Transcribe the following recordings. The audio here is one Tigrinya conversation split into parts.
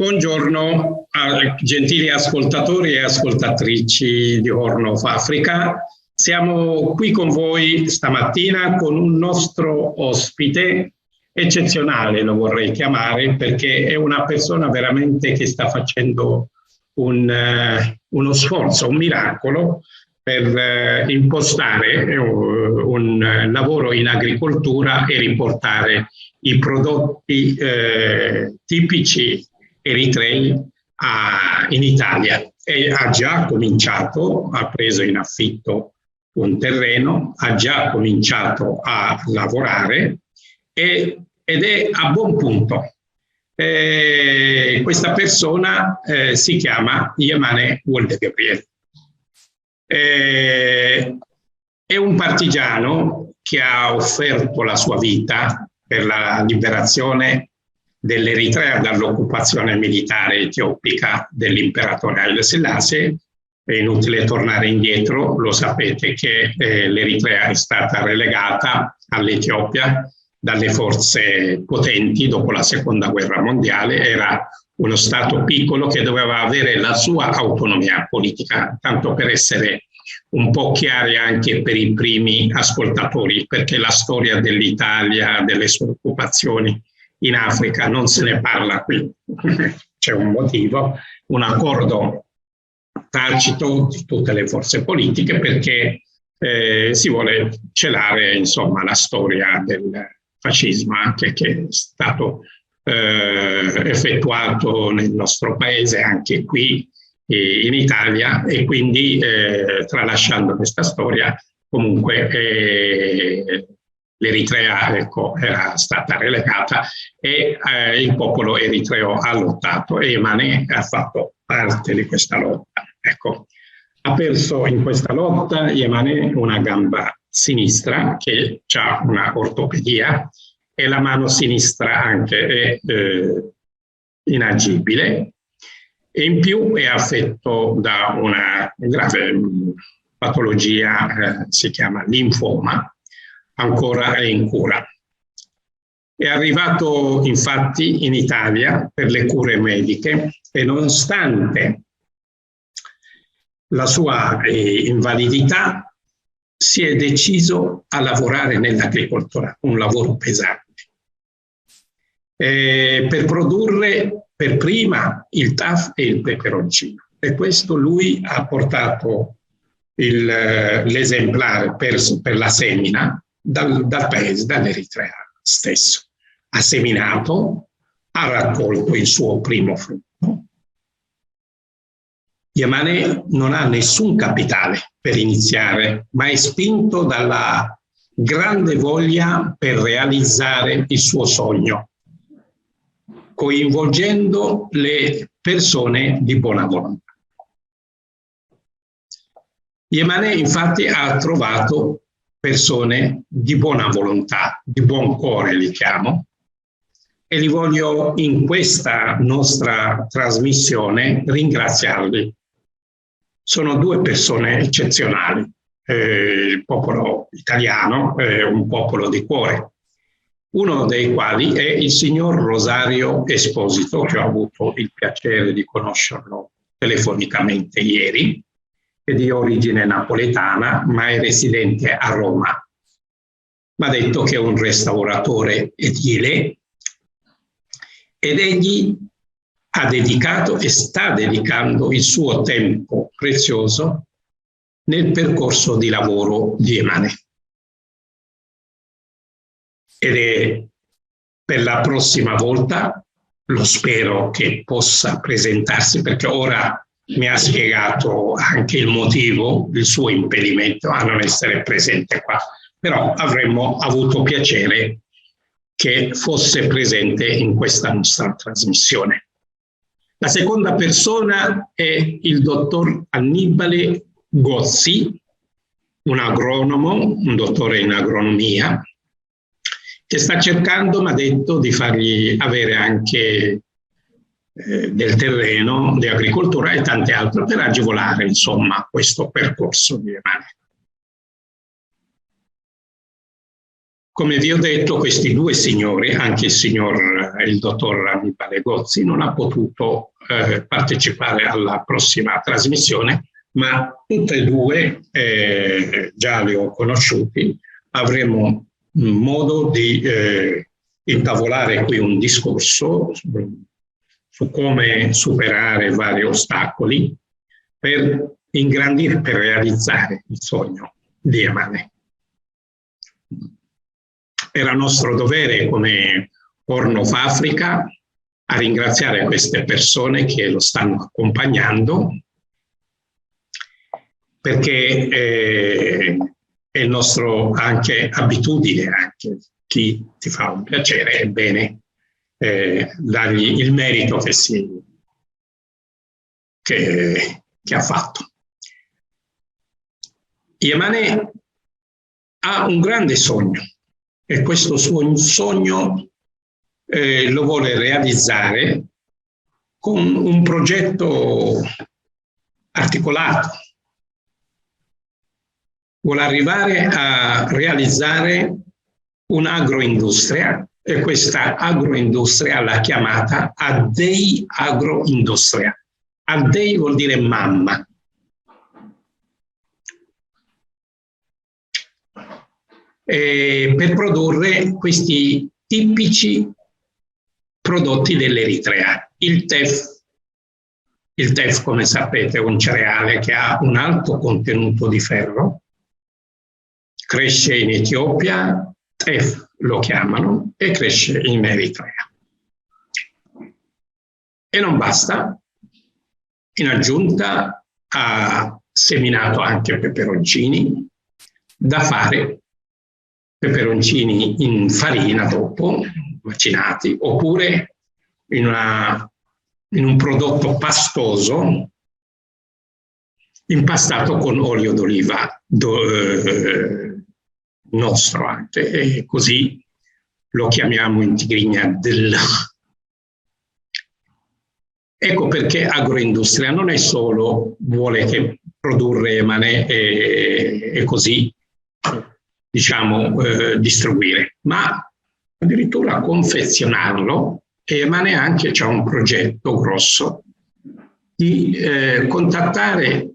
Buongiorno, a- gentili ascoltatori e ascoltatrici di Horn of Africa. Siamo qui con voi stamattina con un nostro ospite eccezionale, lo vorrei chiamare, perché è una persona veramente che sta facendo un, eh, uno sforzo, un miracolo per eh, impostare eh, un lavoro in agricoltura e riportare i prodotti eh, tipici eritrei a- in Italia. E ha già cominciato, ha preso in affitto un terreno, ha già cominciato a lavorare e- ed è a buon punto. E questa persona eh, si chiama Yemane Wolde Gabriel. Eh, è un partigiano che ha offerto la sua vita per la liberazione dell'Eritrea dall'occupazione militare etiopica dell'imperatore Haile Selassie. È inutile tornare indietro, lo sapete che eh, l'Eritrea è stata relegata all'Etiopia dalle forze potenti dopo la seconda guerra mondiale. Era uno Stato piccolo che doveva avere la sua autonomia politica, tanto per essere un po' chiari anche per i primi ascoltatori, perché la storia dell'Italia, delle sue occupazioni in Africa non se ne parla qui. C'è un motivo, un accordo tacito di tutte le forze politiche perché eh, si vuole celare, insomma, la storia del fascismo, anche che è stato eh, effettuato nel nostro paese, anche qui eh, in Italia, e quindi eh, tralasciando questa storia, comunque eh, l'Eritrea, ecco, era stata relegata e eh, il popolo eritreo ha lottato e Yemane ha fatto parte di questa lotta. Ecco, ha perso in questa lotta Yemane una gamba sinistra che ha una ortopedia e la mano sinistra anche è eh, inagibile, e in più è affetto da una grave mm, patologia, eh, si chiama linfoma, ancora è in cura. È arrivato infatti in Italia per le cure mediche e nonostante la sua eh, invalidità si è deciso a lavorare nell'agricoltura, un lavoro pesante, eh, per produrre per prima il taf e il peperoncino. E questo lui ha portato il, l'esemplare per, per la semina dal, dal paese, dall'Eritrea stesso. Ha seminato, ha raccolto il suo primo frutto. Yemane non ha nessun capitale per iniziare, ma è spinto dalla grande voglia per realizzare il suo sogno, coinvolgendo le persone di buona volontà. Yemane infatti ha trovato persone di buona volontà, di buon cuore li chiamo, e li voglio in questa nostra trasmissione ringraziarli. Sono due persone eccezionali. Eh, il popolo italiano è un popolo di cuore, uno dei quali è il signor Rosario Esposito, che ho avuto il piacere di conoscerlo telefonicamente ieri, è di origine napoletana, ma è residente a Roma. Mi ha detto che è un restauratore edile ed egli ha dedicato e sta dedicando il suo tempo prezioso nel percorso di lavoro di Yemane. Ed è per la prossima volta, lo spero che possa presentarsi, perché ora mi ha spiegato anche il motivo, il suo impedimento a non essere presente qua, però avremmo avuto piacere che fosse presente in questa nostra trasmissione. La seconda persona è il dottor Annibale Gozzi, un agronomo, un dottore in agronomia, che sta cercando, mi ha detto, di fargli avere anche eh, del terreno, di agricoltura e tante altre per agevolare, insomma, questo percorso di Yemane. Come vi ho detto, questi due signori, anche il signor il dottor Annibale Gozzi non ha potuto eh, partecipare alla prossima trasmissione, ma tutte e due eh, già le ho conosciuti, avremo modo di eh, intavolare qui un discorso su come superare vari ostacoli per ingrandire, per realizzare il sogno di Emane. Era nostro dovere come Horn of Africa a ringraziare queste persone che lo stanno accompagnando, perché eh, è il nostro anche abitudine, anche chi ti fa un piacere, è bene eh, dargli il merito che si, che, che ha fatto. Yamane ha un grande sogno e questo suo sogno eh, lo vuole realizzare con un progetto articolato. Vuole arrivare a realizzare un'agroindustria e questa agroindustria l'ha chiamata Adei Agroindustria. Adei vuol dire mamma. Eh, per produrre questi tipici prodotti dell'Eritrea. Il tef, il tef, come sapete, è un cereale che ha un alto contenuto di ferro, cresce in Etiopia, tef lo chiamano, e cresce in Eritrea. E non basta, in aggiunta ha seminato anche peperoncini da fare peperoncini in farina dopo, macinati, oppure in, una, in un prodotto pastoso impastato con olio d'oliva do, eh, nostro anche, e così lo chiamiamo in Tigrinya del. Ecco perché agroindustria non è solo vuole che produrre, ma ne, e, e così diciamo eh, distribuire, ma addirittura confezionarlo e ma neanche c'è un progetto grosso di eh, contattare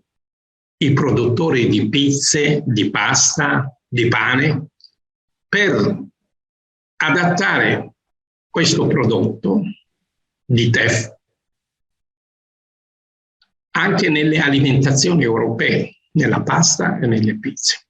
i produttori di pizze, di pasta, di pane per adattare questo prodotto di tef anche nelle alimentazioni europee, nella pasta e nelle pizze.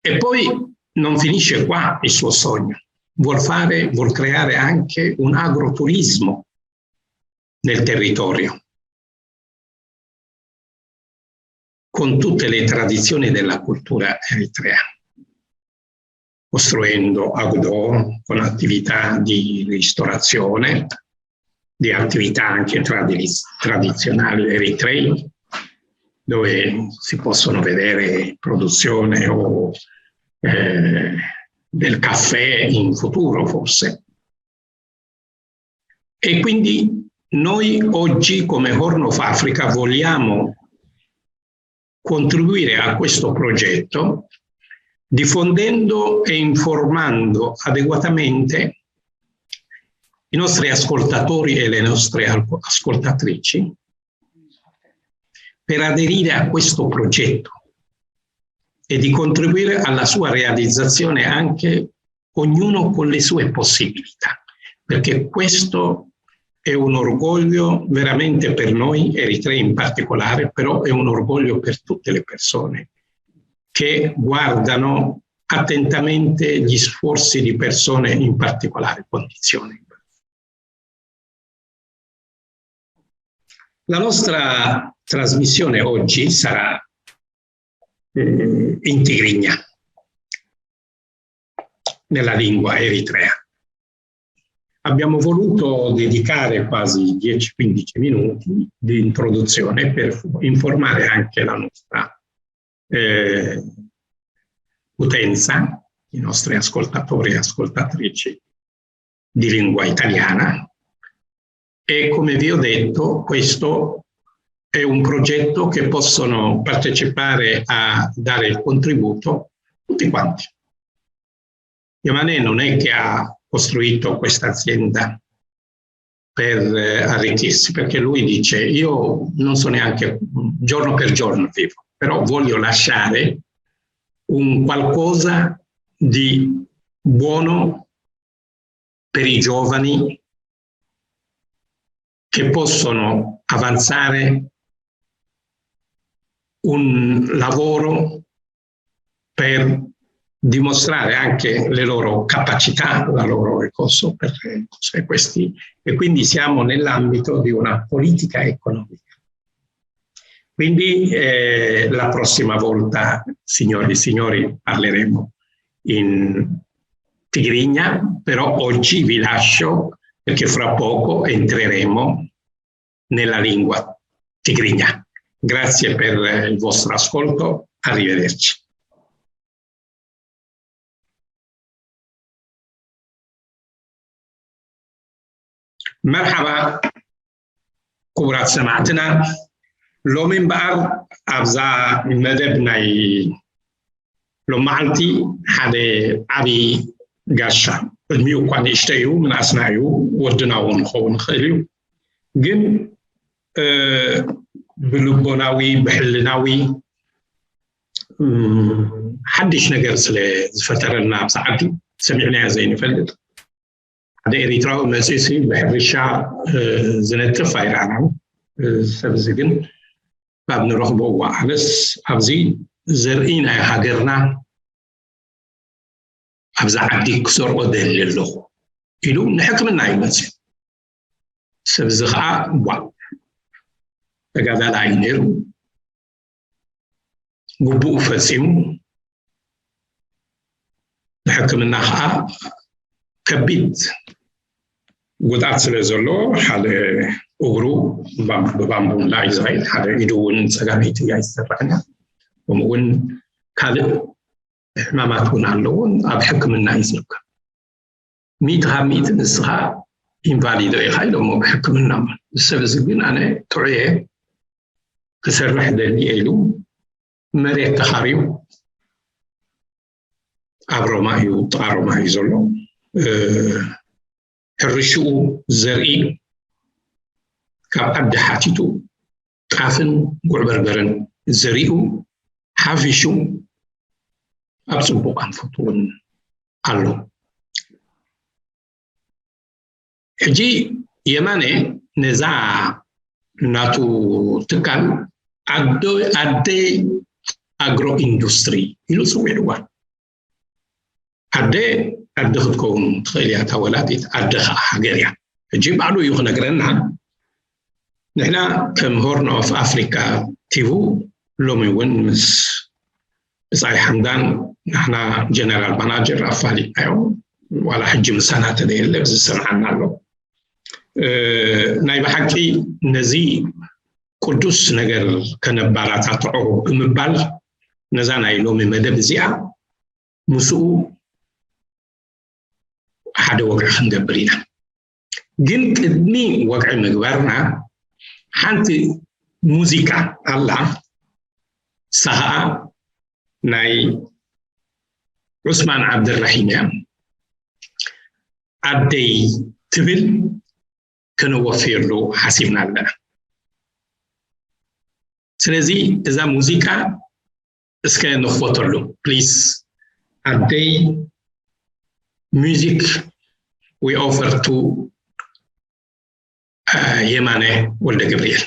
E poi non finisce qua il suo sogno, vuol, fare, vuol creare anche un agroturismo nel territorio, con tutte le tradizioni della cultura eritrea, costruendo agdò con attività di ristorazione, di attività anche tradizionali eritrei, dove si possono vedere produzione o eh, del caffè in futuro forse. E quindi noi oggi come Horn of Africa vogliamo contribuire a questo progetto diffondendo e informando adeguatamente i nostri ascoltatori e le nostre ascoltatrici per aderire a questo progetto e di contribuire alla sua realizzazione anche ognuno con le sue possibilità, perché questo è un orgoglio veramente per noi eritrei in particolare, però è un orgoglio per tutte le persone che guardano attentamente gli sforzi di persone in particolari condizioni. La nostra trasmissione oggi sarà eh, in Tigrinya, nella lingua eritrea. Abbiamo voluto dedicare quasi dieci quindici minuti di introduzione per informare anche la nostra eh, utenza, i nostri ascoltatori e ascoltatrici di lingua italiana. E come vi ho detto, questo è un progetto che possono partecipare a dare il contributo tutti quanti. Yamane non è che ha costruito questa azienda per eh, arricchirsi, perché lui dice: "Io non so neanche, giorno per giorno vivo, però voglio lasciare un qualcosa di buono per i giovani che possono avanzare un lavoro per dimostrare anche le loro capacità, la loro ricorso per questi, e quindi siamo nell'ambito di una politica economica. Quindi eh, la prossima volta, signori e signori, parleremo in Tigrinya, però oggi vi lascio perché fra poco entreremo nella lingua tigrinya. Grazie per il vostro ascolto, arrivederci. መርሓባ ክቡራት ሰማዕትና፣ ሎሚ እምበኣር ኣብዛ መደብ ናይ ሎመዓልቲ ሓደ ዓብዪ ጋሻ፣ ዕድሚኡ እኳ ንእሽተይ እዩ፣ ምናእስና እዩ፣ ወድና እውን ክኸውን ይኽእል እዩ። ግን ብልቦናዊ፣ ብሕልናዊ ሓድሽ ነገር ስለ ዝፈጠረልና ኣብዚ ዓዲ፣ ሰሚዕናዮ ዘይንፈልጥ ሓደ ኤሪትራዊ መፂኡሲ ብሕርሻ ዝነጥፍ ኣይረኣናን። ሰብ እዚ ግን ካብ ንረኽቦ፣ እዋ ኣነስ ኣብዚ ዘርኢ ናይ ሃገርና ኣብዚ ዓዲ ክዘርኦ ደሊ ኣለኹ ኢሉ ንሕክምና እዩ መፅኡ። ሰብ እዚ ከዓ ዋ ተጋዳላይ ነይሩ፣ ግቡኡ ፈፂሙ፣ ንሕክምና ከዓ ከቢድ ጉድኣት ስለ ዘሎ ሓደ እግሩ ብባምቡላ እዩ ዝኸይድ፣ ሓደ ኢዱ እውን ፀጋመይቲ እያ ዝሰርሕና፣ ከምኡውን ካልእ ሕማማት እውን ኣለዎ፣ ኣብ ሕክምና እዩ ዝርከብ። ሚእቲ ካብ ሚእቲ ንስኻ ኢንቫሊዶ ኢኻ ኢሎሞ ብሕክምና። ሰብ እዚ ግን ኣነ ጥዑየ ክሰርሕ ደልየ ኢሉ መሬት ተኻርዩ ኣብ ሮማ እዩ፣ ጥቓ ሮማ እዩ ዘሎ። ሕርሽኡ ዘርኢ ካብ ዓዲ ሓቲቱ ጣፍን ጉዕ በርበረን ዘሪኡ ሓፊሹ ኣብ ፅቡቕ ኣንፈቱ እውን ኣሎ። ሕጂ የማነ ነዛ ናቱ ትካል ኣዶ-፣ ኣደይ ኣግሮ ኢንዱስትሪ ኢሉ ፅዊዕዋ። ኣደ ኣደ ክትከውን ትኽእል እያ፣ እታ ወላዲት ኣደ ከዓ ሃገር እያ። ሕጂ ባዕሉ እዩ ክነግረና። ንሕና ከም ሆርን ኦፍ ኣፍሪካ ቲቪ ሎሚ እውን ምስ ብፃይ ሓምዳን ንሕና ጀነራል ማናጀር ኣፋሊጥናዮ። ዋላ ሕጂ ምሳና ተደየለ ዝሰምዓና ኣሎ። ናይ ብሓቂ ነዚ ቅዱስ ነገር ከነባራታትዖ ብምባል ነዛ ናይ ሎሚ መደብ እዚኣ ምስኡ ሓደ ወግዒ ክንገብር ኢና። ግን ቅድሚ ወግዒ ምግባርና ሓንቲ ሙዚቃ ኣላ። ንሳ ኸዓ ናይ ዑስማን ዓብደራሒም እያ። ኣደይ ትብል ከነወፍየሉ ሓሲብና ኣለና። ስለዚ እዛ ሙዚቃ እስከ ንኽፈተሉ ፕሊስ። ኣደይ፣ music we offer to የማነ ወልደ ገብርኤል።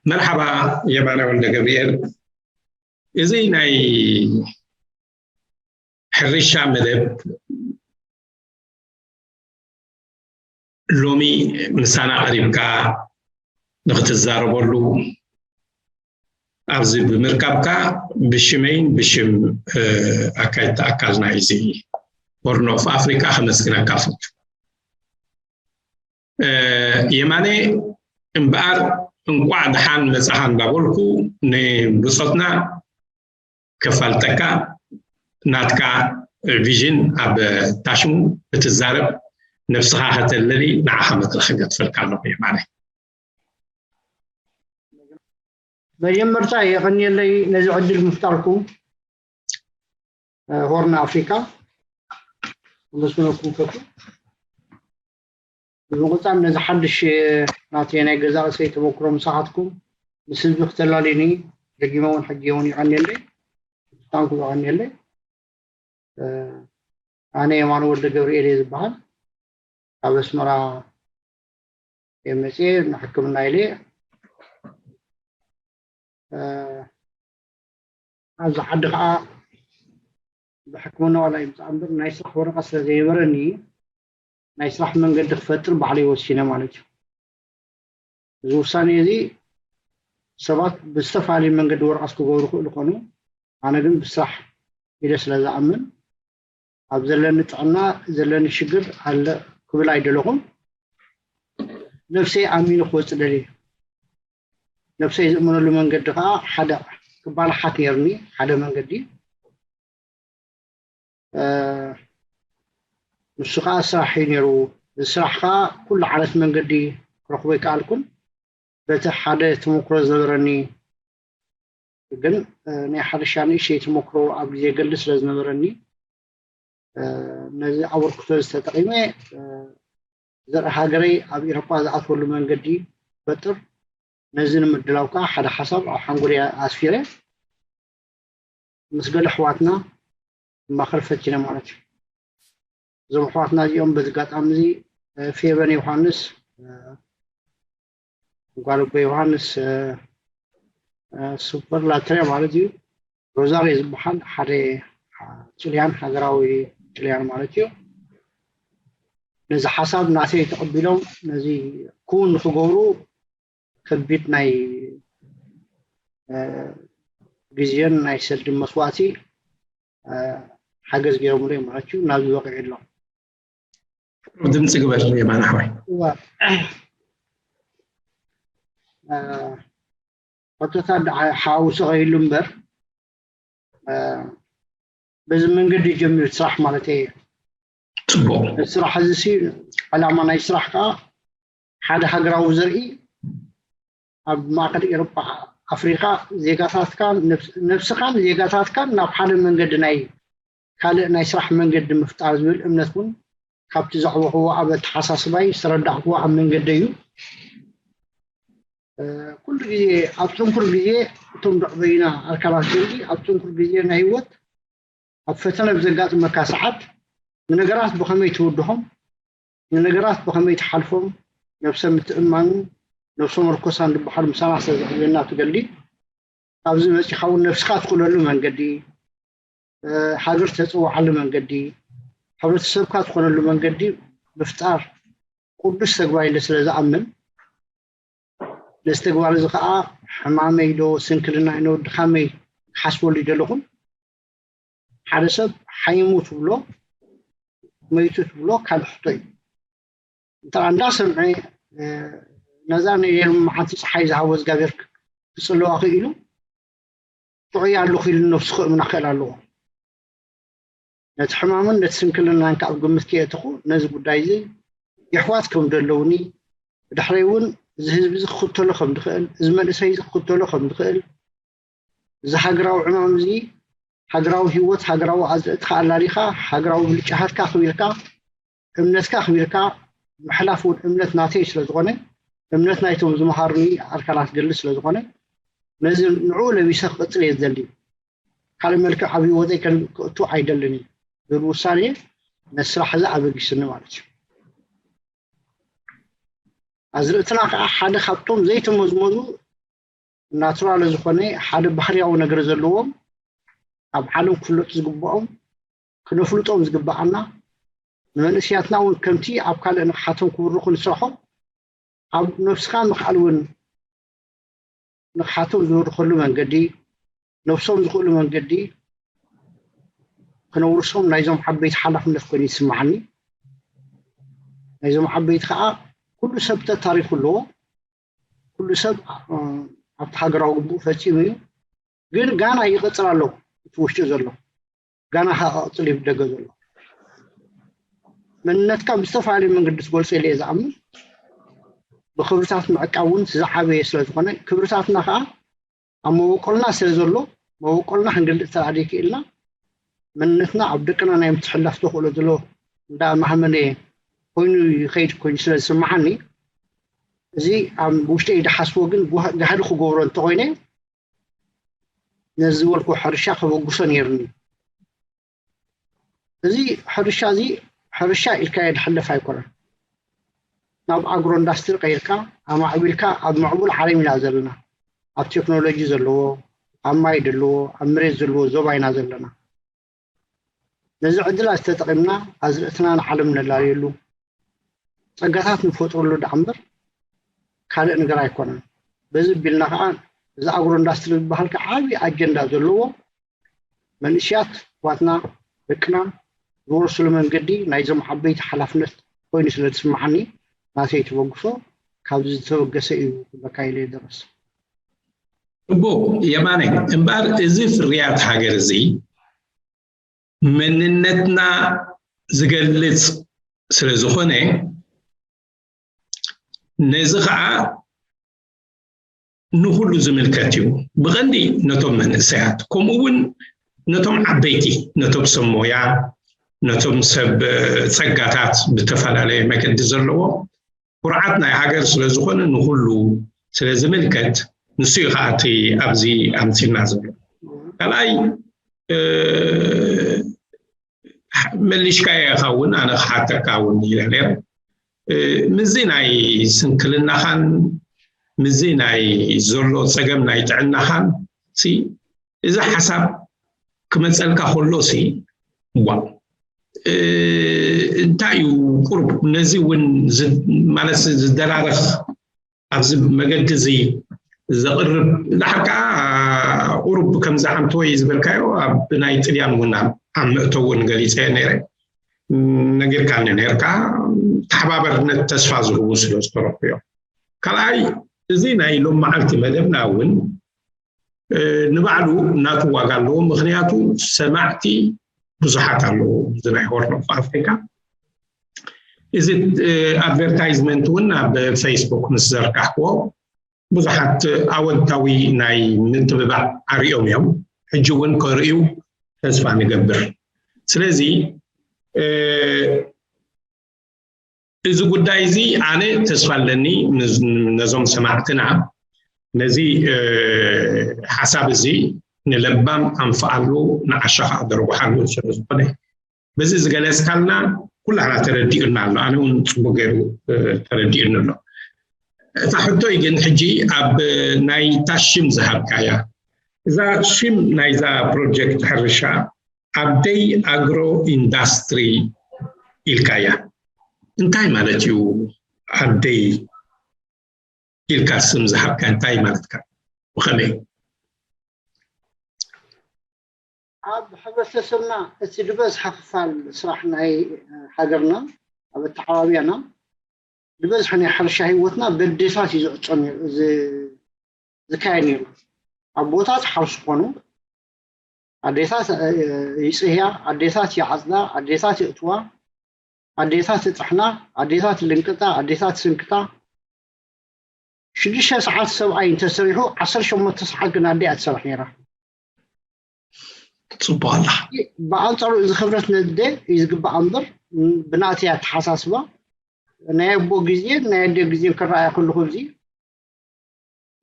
መርሓባ የማነ ወልደ ገብርኤል። እዚ ናይ ሕርሻ መደብ ሎሚ ምሳና ቀሪብካ ንክትዛረበሉ ኣብዚ ብምርካብካ ብሽመይን ብሽም ኣካይድቲ ኣካል ናይዚ ሆርን ኦፍ ኣፍሪካ ከመስግነካ ፈቱ። የማነ እምበኣር እንቋዕ ደሓን መጻኻ እንዳበልኩ ንብጾትና ከፋልጠካ ናትካ ቪዥን ኣብ ታሽሙ እትዛረብ ነብስኻ ከተለሊ ንዓኻ መድረኽ ገጥፈልካ ኣለኹ የማነ። መጀመርታ የቐንየለይ ነዚ ዕድል ምፍጣርኩም ሆርን ኣፍሪካ መስግነኩም ፈቱ። ብምቕፃል ነዚ ሓድሽ ናተይ ናይ ገዛ ርእሰይ ተመክሮ ምሳኻትኩም ምስ ህዝቢ ክተላልዩኒ ደጊመ እውን ሕጂ እውን ይቐንየለይ። ብጣዕሚ ክብሎ ይቐንየለይ። ኣነ የማነ ወልደ ገብርኤል እየ ዝበሃል። ካብ ኣስመራ እየ መፅየ ንሕክምና ኢለ ኣብዚ ዓዲ ከዓ ብሕክምና ዋላ ይምፃእ እምበር ናይ ስራሕ ወረቐት ስለ ዘይነበረኒ ናይ ስራሕ መንገዲ ክፈጥር ባዕለይ ወሲነ ማለት እዩ። እዚ ውሳኔ እዚ ሰባት ብዝተፈላለየ መንገዲ ወረቐት ክገብሩ ይኽእሉ ይኾኑ። ኣነ ግን ብስራሕ ኢለ ስለ ዝኣምን ኣብ ዘለኒ ጥዕና ዘለኒ ሽግር ኣለ ክብል ኣይደለኹን። ነብሰይ ኣሚኑ ክወፅእ ደልየ። ነብሰይ ዝእምነሉ መንገዲ ከዓ ሓደ ክባላሓት ነይርኒ ሓደ መንገዲ ንሱ ከዓ ስራሕ እዩ ነይሩ። እዚ ስራሕ ከዓ ኩሉ ዓይነት መንገዲ ክረኽቦ ይከኣልኩን በቲ ሓደ ተመክሮ ዝነበረኒ ግን ናይ ሓደሻ ንእሽተይ ተመክሮ ኣብ ግዜ ገድሊ ስለ ዝነበረኒ ነዚ ኣበርክቶ ዝተጠቒመ ዘርኢ ሃገረይ ኣብ ኤሮጳ ዝኣትወሉ መንገዲ ፈጥር ነዚ ንምድላው ከዓ ሓደ ሓሳብ ኣብ ሓንጎለይ ኣስፊረ ምስ ገለ ኣሕዋትና ክማኸር ፈቲነ ማለት እዩ። እዞም ኣሕዋትና እዚኦም በዚ ኣጋጣሚ እዚ ፌቨን ዮሃንስ ጓል ኣቦ ዮሃንስ ሱፐር ላትሪያ ማለት እዩ። ሮዛሪ ዝበሃል ሓደ ጭልያን ሃገራዊ ጭልያን ማለት እዩ። ነዚ ሓሳብ ናተይ ተቐቢሎም ነዚ ክውን ንክገብሩ ከቢድ ናይ ግዜን ናይ ሰልዲ መስዋእቲ ሓገዝ ገይሮምሉ እዮም ማለት እዩ ናብዚ በቂዑ ኣሎ። ድምፂ ግበር የማነ ኣሕዋይ። ሕቶታት ሓውሱ ከይሉ እምበር በዚ መንገዲ ጀሚሩ ስራሕ ማለት እየ። ፅቡቅ ስራሕ እዚ ሲ ዕላማ ናይ ስራሕ ከዓ ሓደ ሃገራዊ ዘርኢ ኣብ ማእከል ኤሮጳ ኣፍሪካ ዜጋታትካን ነብስኻን ዜጋታትካን ናብ ሓደ መንገዲ ናይ ካልእ ናይ ስራሕ መንገዲ ምፍጣር ዝብል እምነት እውን ካብቲ ዘዕበኽዎ ኣብ ኣተሓሳስባይ ዝተረዳእክዎ ኣብ መንገዲ እዩ። ኩሉ ግዜ ኣብ ፅንኩር ግዜ እቶም ደዕበይና ኣካላት ዘርኢ ኣብ ፅንኩር ግዜ ናይ ህይወት ኣብ ፈተነ ብዘጋጥመካ ሰዓት ንነገራት ብኸመይ ትውድኾም ንነገራት ብኸመይ ትሓልፎም ነብሰ ምትእምማንን ነብሰ መርኮሳን ዝበሃል ምሳና ስለ ዝዕብየና ትገሊ ኣብዚ በፂኻ እውን ነብስኻ ትኽእለሉ መንገዲ ሃገር ተፅውዓሉ መንገዲ ሕብረተሰብካ ዝኾነሉ መንገዲ ምፍጣር ቅዱስ ተግባር ኢለ ስለ ዝኣምን ነዚ ተግባር እዚ ከዓ ሕማመይ ዶ ስንክልናይ ዶ ድኻመይ ክሓስበሉ ይደለኹን ሓደ ሰብ ሓይሙ ትብሎ መይቱ ትብሎ ካልእ ሕቶ እዩ እንተ እንዳሰምዐ ነዛ ናይ ሎሚ መዓልቲ ፀሓይ ዝሃቦ እግዚኣብሔር ክፅልዋ ክኢሉ ጥዑይ ኣለኹ ኢሉ ነብሱ ክእምና ክእል ኣለዎ ነቲ ሕማምን ነቲ ስንክልናን ካብ ግምት ከየእተኹ ነዚ ጉዳይ እዚ የሕዋት ከም ዘለውኒ ብድሕረይ እውን እዚ ህዝቢ እዚ ክኽተሎ ከም ዝኽእል እዚ መንእሰይ እዚ ክኽተሎ ከም ዝኽእል እዚ ሃገራዊ ዕማም እዚ ሃገራዊ ህይወት ሃገራዊ ኣዘእትኻ ኣላሊኻ ሃገራዊ ብልጫታትካ ኣኽቢርካ እምነትካ ኣኽቢርካ ምሕላፍ እውን እምነት ናተይ ስለ ዝኾነ እምነት ናይቶም ዝመሃሩኒ ኣካላት ገድሊ ስለ ዝኾነ ነዚ ንዕኡ ለቢሰ ክቕፅል እየ ዝደሊ ካልእ መልክዕ ኣብ ህይወተይ ከእቱ ኣይደልን እዩ ዝብል ውሳነ ነቲ ስራሕ እዚ ኣበጊስኒ ማለት እዩ ኣዝርእትና ከዓ ሓደ ካብቶም ዘይተመዝመዙ ናቹራል ዝኾነ ሓደ ባህርያዊ ነገር ዘለዎም ኣብ ዓለም ክፍለጡ ዝግብኦም ክነፍልጦም ዝግብኣና ንመንእስያትና እውን ከምቲ ኣብ ካልእ ንቕሓቶም ክብርኹ ንስርሖም ኣብ ነብስኻ ምኽኣል እውን ንቕሓቶም ዝብርኸሉ መንገዲ ነብሶም ዝኽእሉ መንገዲ ክነውርሶም ናይዞም ዓበይቲ ሓላፍነት ኮይኑ ይስምዓኒ። ናይዞም ዓበይቲ ከዓ ኩሉ ሰብ ተታሪኹ ኣለዎ። ኩሉ ሰብ ኣብቲ ሃገራዊ ግቡእ ፈፂሙ እዩ። ግን ጋና ይቐፅል ኣሎ እቲ ውሽጢ ዘሎ ጋና ከቐፅል እዩ ደገ ዘሎ መንነትካ ብዝተፈላለዩ መንገዲ ትገልፆ ኢለ እየ ዝኣምን። ብክብርታት ምዕቃብ እውን ዝዓበየ ስለ ዝኾነ ክብርታትና ከዓ ኣብ መበቆልና ስለ ዘሎ መበቆልና ክንገልፅ ተራእደ ይክእልና መንነትና ኣብ ደቅና ናይ ምትሕላፍ ተኽእሎ ዘሎ እንዳ ማህመነ ኮይኑ ይኸይድ ኮይኑ ስለ ዝስምዓኒ እዚ ኣብ ውሽጠይ ዝሓስቦ ግን ጋህዲ ክገብሮ እንተኮይነ ነዚ ዝበልኩ ሕርሻ ከበግሶ ነይርኒ። እዚ ሕርሻ እዚ ሕርሻ ኢልካዮ ዝሕለፍ ኣይኮነን። ናብ ኣግሮ ኢንዳስትሪ ቀይርካ ኣማዕቢልካ ኣብ ምዕቡል ዓለም ኢና ዘለና። ኣብ ቴክኖሎጂ ዘለዎ፣ ኣብ ማይ ዘለዎ፣ ኣብ መሬት ዘለዎ ዞባ ኢና ዘለና። ነዚ ዕድላት ተጠቒምና ኣዝርእትና ንዓለም ነላልየሉ ጸጋታት ንፈጥረሉ ደኣ እምበር ካልእ ነገር ኣይኮነን። በዚ ቢልና ከዓ እዚ ኣግሮ ኢንዳስትሪ ዝበሃል ከዓ ዓብዪ ኣጀንዳ ዘለዎ መንእስያት ኣሕዋትና ደቅና ዝወርሱሉ መንገዲ ናይዞም ዓበይቲ ሓላፍነት ኮይኑ ስለ ዝስምዓኒ ናተይ ተበግሶ ካብዚ ዝተበገሰ እዩ ክብለካ ኢለ ይደረስ። ጽቡቕ የማነ እምበኣር እዚ ፍርያት ሃገር እዚ መንነትና ዝገልጽ ስለ ዝኾነ ነዚ ከዓ ንኹሉ ዝምልከት እዩ። ብቐንዲ ነቶም መንእሰያት ከምኡ እውን ነቶም ዓበይቲ ነቶም ሰብ ሞያ ነቶም ሰብ ጸጋታት ብተፈላለየ መገዲ ዘለዎ ኩርዓት ናይ ሃገር ስለ ዝኾነ ንኹሉ ስለ ዝምልከት ንሱ እዩ ከዓ እቲ ኣብዚ ኣምፂልና ዘሎ። ካልኣይ መሊሽካዮ ኢኻ እውን ኣነ ክሓተካ እውን ኢለ ነይረ። ምዚ ናይ ስንክልናኻን ምዚ ናይ ዘሎ ፀገም ናይ ጥዕናኻን እዚ ሓሳብ ክመፀልካ ከሎ ሲ ዋ እንታይ እዩ ቁሩብ ነዚ እውን ማለት ዝደራረኽ ኣብዚ መገዲ እዚ ዘቕርብ ድሓር ከዓ ቁሩብ ከምዚ ዓምቲ ወይ ዝበልካዮ ኣብ ናይ ጥልያን እውን ኣብ መእተውን ገሊፀ ነይረ ነጊርካኒ ነርካ ተሓባበርነት ተስፋ ዝህቡ ስለ ዝተረኩዮ ካልኣይ እዚ ናይ ሎም መዓልቲ መደብና እውን ንባዕሉ ናቱ ዋጋ ኣለዎ ምክንያቱ ሰማዕቲ ብዙሓት ኣለዎ እዚ ናይ ሆርን ኦፍ ኣፍሪካ እዚ ኣድቨርታይዝመንት እውን ኣብ ፌስቡክ ምስ ዘርጋሕክዎ ብዙሓት ኣወንታዊ ናይ ምትብባዕ ኣርእዮም እዮም ሕጂ እውን ከርእዩ ተስፋ ንገብር ስለዚ እዚ ጉዳይ እዚ ኣነ ተስፋ ኣለኒ ነዞም ሰማዕትና ነዚ ሓሳብ እዚ ንለባም ኣንፍኣሉ ንዓሻ ከዓ ደርጉሓሉ ስለ ዝኾነ በዚ ዝገለፅካልና ኩላህና ተረዲኡና ኣሎ ኣነ እውን ፅቡቅ ገይሩ ተረዲኡኒ ኣሎ እታ ሕቶይ ግን ሕጂ ኣብ ናይ ታሽም ዝሃብካያ እዛ ሽም ናይዛ ፕሮጀክት ሕርሻ ኣደይ ኣግሮ ኢንዳስትሪ ኢልካያ እንታይ ማለት እዩ ኣደይ ኢልካ ስም ዝሃብካ እንታይ ማለትካ ብኸመይ ኣብ ሕብረተሰብና እቲ ዝበዝሓ ክፋል ስራሕ ናይ ሃገርና ኣብ ኣተዓባብያና ዝበዝሐ ናይ ሕርሻ ህይወትና በዴታት እዩ ዝዕፀ ዝካየድ ነይሩ ኣቦታት ሓውሲ ኮኑ ኣዴታት ይፅህያ ኣዴታት ይዓፅዳ ኣዴታት ይእትዋ ኣዴታት ይጥሕና ኣዴታት ልንቅጣ ኣዴታት ስንክታ ሽዱሽተ ሰዓት ሰብኣይ እንተሰሪሑ ዓሰርተ ሸሞንተ ሰዓት ግን ኣዴ እያ ትሰርሕ ነይራ ፅቡቅ ኣላ ብኣንፃሩ እዚ ክብረት ነደ እዩ ዝግባእ እምበር ብናእተይ ኣተሓሳስባ ናይ ኣቦ ግዜን ናይ ኣደ ግዜን ክረኣየ ከለኹ እዚ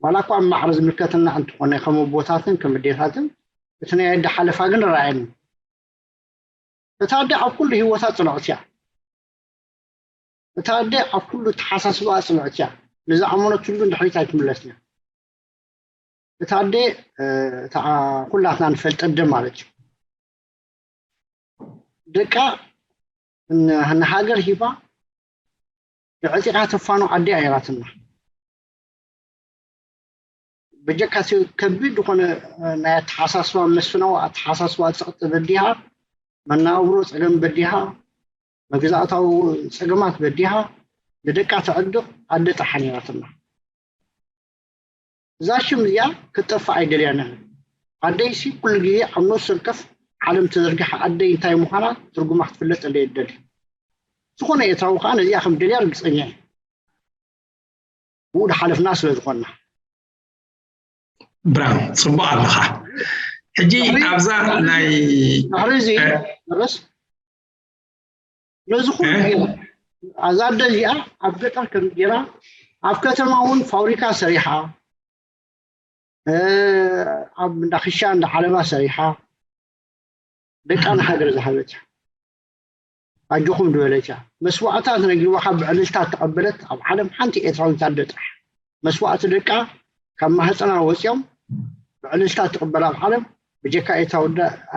ዋላ እኳ ኣብ ማዕረ ዝምልከተና እንተኾነ ከም ኣቦታትን ከም ኣዴታትን እቲ ናይ ኣደ ሓለፋ ግን ረኣየኒ እታ ኣደ ኣብ ኩሉ ህይወታ ፅንዕቲ እያ እታ ኣደ ኣብ ኩሉ ተሓሳስባኣ ፅንዕቲ እያ ንዝኣመነትሉ ንድሕሪት ኣይትምለስን እያ እታ ኣደ እታ ኩላትና ንፈልጠ ኣደ ማለት እዩ። ደቃ ንሃገር ሂባ ንዕጢቓ ተፋኖ ኣደ ኣይራትና። በጀካ ከቢድ ዝኾነ ናይ ኣተሓሳስባ መስፍናዊ ኣተሓሳስባ ፀቕጢ በዲሃ፣ መናብሮ ፀገም በዲሃ፣ መግዛእታዊ ፀገማት በዲሃ ንደቃ ተዕድቕ ኣደ ጥራሕ ነይራትና። እዛ ሽም እዚኣ ክትጠፍእ ኣይደልያና። ኣደይሲ ኩሉ ግዜ ኣብ ነፍሲ ወከፍ ዓለም ተዘርጊሓ ኣደይ እንታይ ምዃና ትርጉማ ክትፍለጥ እየ እደሊ። ዝኾነ ኤርትራዊ ከዓ ነዚኣ ከም ደልያ ርግፀኛ እየ። ብኡ ድሓለፍና ስለ ዝኾንና። ብራም፣ ፅቡቕ ኣለኻ። ሕጂ ኣብዛ ናይ ድሕሪ እዚ ርስ ነዚ ኩሉ ገይራ፣ ኣዛ ኣደ እዚኣ ኣብ ገጠር ከም ገይራ ኣብ ከተማ እውን ፋብሪካ ሰሪሓ፣ ኣብ እንዳ ክሻ እንዳ ዓለባ ሰሪሓ ደቃ ንሃገር ዝሃበት እያ። ኣጆኹም ዝበለት እያ። መስዋእታ ተነጊርዋ ካብ ብዕልልታ ተቐበለት ኣብ ዓለም ሓንቲ ኤርትራዊት ኣደ ጥራሕ። መስዋእቲ ደቃ ካብ ማህፀና ወፂኦም ብዕልልታ ትቕበል ኣብ ዓለም ብጀካ ኤርትራዊ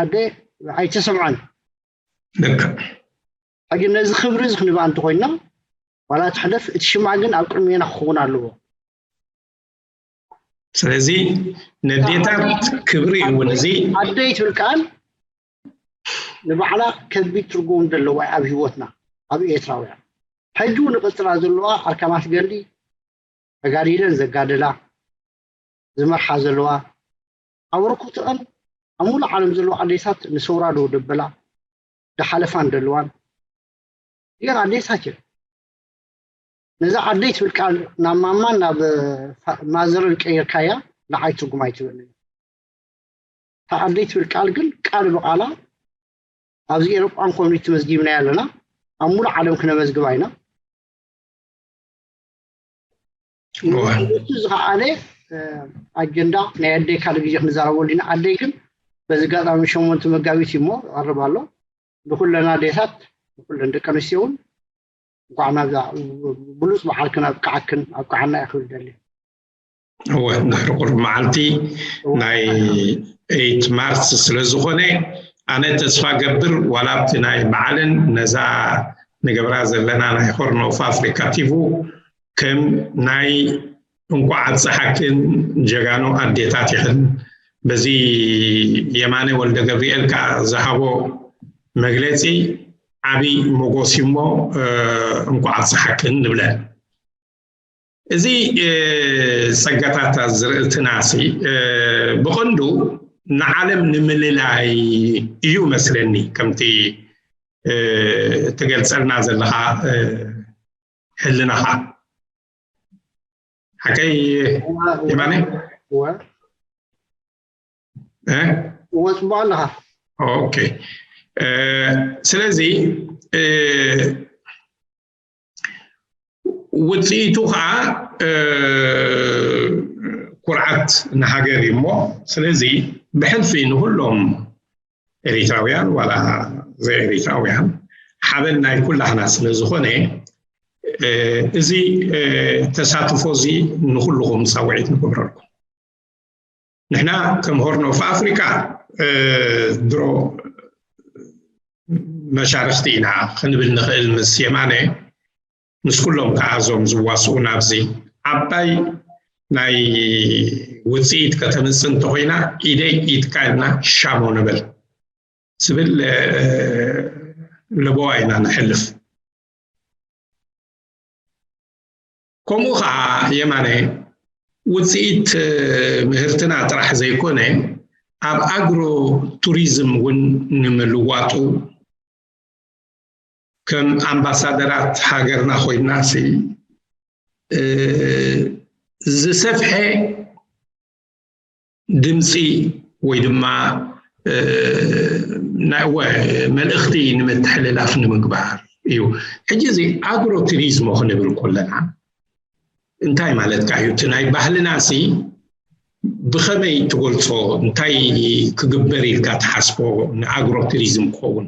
ኣደ ኣይተሰምዐን። ደካ ሕጂ ነዚ ክብሪ እዚ ክንባ እንተኮይና ዋላ ትሕለፍ እቲ ሽማ ግን ኣብ ቅድሜና ክኸውን ኣለዎ። ስለዚ ነዴታት ክብሪ እውን እዚ ኣደይ ትብል ቃል ንባዕላ ከቢድ ትርጉም ዘለዋ ኣብ ህይወትና ኣብ ኤርትራውያን ሕጂ እውን ንቐጽላ ዘለዋ ኣርካናት ገድሊ ተጋዲለን ዘጋደላ ዝመርሓ ዘለዋ ኣበርክቶአን ኣብ ሙሉእ ዓለም ዘለዋ ኣዴታት ንሰውራ ደው ደበላ ዝሓለፋን ዘለዋን እየን ኣዴታት እየን። ነዛ ኣደይ ትብል ቃል ናብ ማማን ናብ ማዘርን ቀይርካያ ንዓይ ትርጉም ኣይትበኒ። እታ ኣደይ ትብል ቃል ግን ቃል ብቓላ ኣብዚ ኤሮጳን ኮሚኒቲ መዝጊብናያ ኣለና። ኣብ ሙሉእ ዓለም ክነመዝግባ ኢና። እቲ ዝኸኣለ ኣጀንዳ ናይ ኣደይ ካልእ ግዜ ክንዛረበሉ ኢና። ኣደይ ግን በዚ ኣጋጣሚ ሸሞንተ መጋቢት እዩ እሞ ይቐርብ ኣሎ። ንኩለን ኣዴታት ንኩለን ደቂ ኣንስትዮ እውን እንኳዕ ናብዛ ብሉፅ በዓልክን ኣብቅዓክን ኣብቅዓና እየ ክብል ደሊ። እወ ድሕሪ ቁርብ መዓልቲ ናይ ኤይት ማርች ስለ ዝኾነ ኣነ ተስፋ ገብር ዋላ ኣብቲ ናይ በዓልን ነዛ ንገብራ ዘለና ናይ ሆርን ኦፍ ኣፍሪካ ቲቪ ከም ናይ እንኳዕ ኣብፀሓክን ጀጋኑ ኣዴታት ይኽን በዚ የማነ ወልደ ገብርኤል ከዓ ዝሃቦ መግለፂ ዓብይ ሞጎስ እዩ እሞ እንኳዕ ኣብፀሓክን ንብለን። እዚ ፀጋታት ዝርእትናሲ ብቐንዱ ንዓለም ንምልላይ እዩ መስለኒ ከምቲ ትገልፀልና ዘለኻ ህልናኻ ሓቀይ የማነ እወ ጽቡቅ ኣለኻ። ኦኬ ስለዚ ውፅኢቱ ከዓ ኩርዓት ንሃገር እዩ እሞ ስለዚ ብሕልፊ ንኩሎም ኤሪትራውያን ዋላ ዘይኤሪትራውያን ሓበን ናይ ኩላህና ስለ ዝኾነ እዚ ተሳትፎ እዚ ንኩልኹም ሳውዒት ንገብረልኩም። ንሕና ከም ሆርን ኦፍ ኣፍሪካ ድሮ መሻርክቲ ኢና ክንብል ንኽእል ምስ የማነ ምስ ኩሎም ከዓ እዞም ዝዋስኡ ናብዚ ዓባይ ናይ ውፅኢት ከተምፅእ እንተኮይና ኢደይ ኢድካ ኢልና ሻሞ ንብል ዝብል ለበዋ ኢና ንሕልፍ። ከምኡ ከዓ የማነ ውፅኢት ምህርትና ጥራሕ ዘይኮነ ኣብ ኣግሮ ቱሪዝም እውን ንምልዋጡ ከም ኣምባሳደራት ሃገርና ኮይና ሲ ዝሰፍሐ ድምፂ ወይ ድማ ናይ እወ መልእኽቲ ንምትሕልላፍ ንምግባር እዩ። ሕጂ እዚ ኣግሮ ቱሪዝሞ ክንብል ከለና እንታይ ማለትካ እዩ? እቲ ናይ ባህልና ሲ ብኸመይ ትገልፆ? እንታይ ክግበር ኢልካ ትሓስቦ ንኣግሮ ቱሪዝም ክኸውን?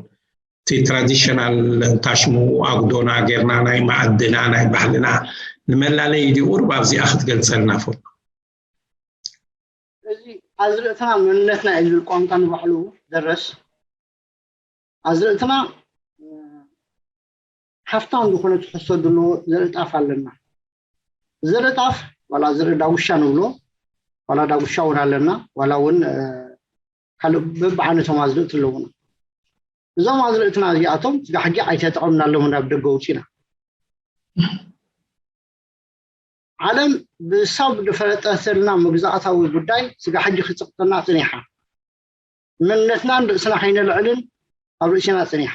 እቲ ትራዲሽናል እንታሽሙ ኣጉዶና ጌርና ናይ መኣድና ናይ ባህልና ንመላለይ ድዩ ቁሩብ ኣብዚኣ ክትገልፀልና ፈቱ። ኣዝርእትና መንነትና እዩ ዝብል ቋንቋ ንባዕሉ ደረስ ኣዝርእትና ሃፍታም ዝኾነ ትሕዝቶ ዘለዎ ዘርኢ ጣፍ ኣለና። ዘርኢ ጣፍ ዋላ ዘርኢ ዳጉሻ ንብሎ ዋላ ዳጉሻ እውን ኣለና ዋላ እውን ካልእ በብዓይነቶም ኣዝርእቲ ኣለዉና። እዞም ኣዝርእትና እዚኣቶም ስጋ ሕጂ ኣይተጠቐምናሎም ናብ ደገ ውፂና። ዓለም ብሳብ ዝፈለጠተልና መግዛእታዊ ጉዳይ ስጋ ሕጂ ክፅቕጠና ፅኒሓ። መንነትናን ርእስና ከይነልዕልን ኣብ ርእሲና ፅኒሓ።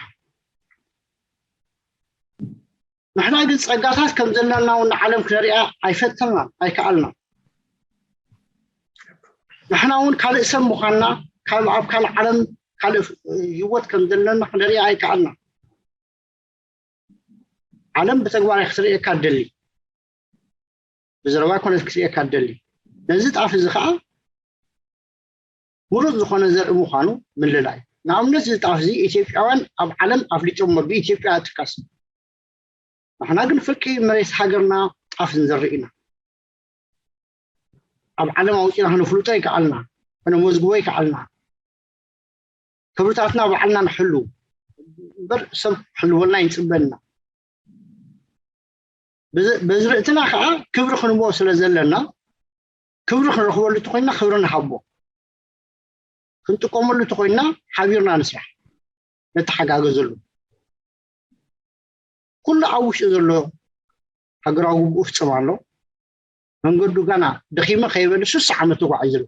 ንሕና ግን ፀጋታት ከም ዘለና እውን ንዓለም ክነሪኣ ኣይፈተናን ኣይከኣልናን። ንሕና እውን ካልእ ሰብ ምዃንና ካብ ኣብ ካልእ ዓለም ካልእ ህይወት ከም ዘለና ክንሪኣ ኣይከኣልናን። ዓለም ብተግባር ክትርእየካ ትደሊ፣ ብዘረባ ኮነት ክትርእየካ ትደሊ። ነዚ ጣፍ እዚ ከዓ ምሩፅ ዝኾነ ዘርኢ ምዃኑ ምልላይ። ንኣብነት እዚ ጣፍ እዚ ኢትዮጵያውያን ኣብ ዓለም ኣፍሊጦሞ ብኢትዮጵያ ትካስ። ንሕና ግን ፍቂ መሬት ሃገርና ጣፍ ንዘርኢ ኢና። ኣብ ዓለም ኣውፂና ክነፍልጦ ይከኣልና፣ ክነመዝግቦ ይከኣልና። ክብርታትና ባዕልና ንሕሉ እምበር ሰብ ክሕልወልና ይንፅበና። በዝርእትና ከዓ ክብሪ ክንቦ ስለ ዘለና ክብሪ ክንረኽበሉ ተኮይና ክብሪ ንሃቦ፣ ክንጥቀመሉ ተኮይና ሓቢርና ንስራሕ፣ ነተሓጋገዘሉ። ኩሉ ኣብ ውሽጢ ዘሎ ሃገራዊ ግቡኡ ፍፅም ኣሎ። መንገዱ ገና ደኺመ ከይበለ ስሳ ዓመት ተጓዒዙ ኣሎ።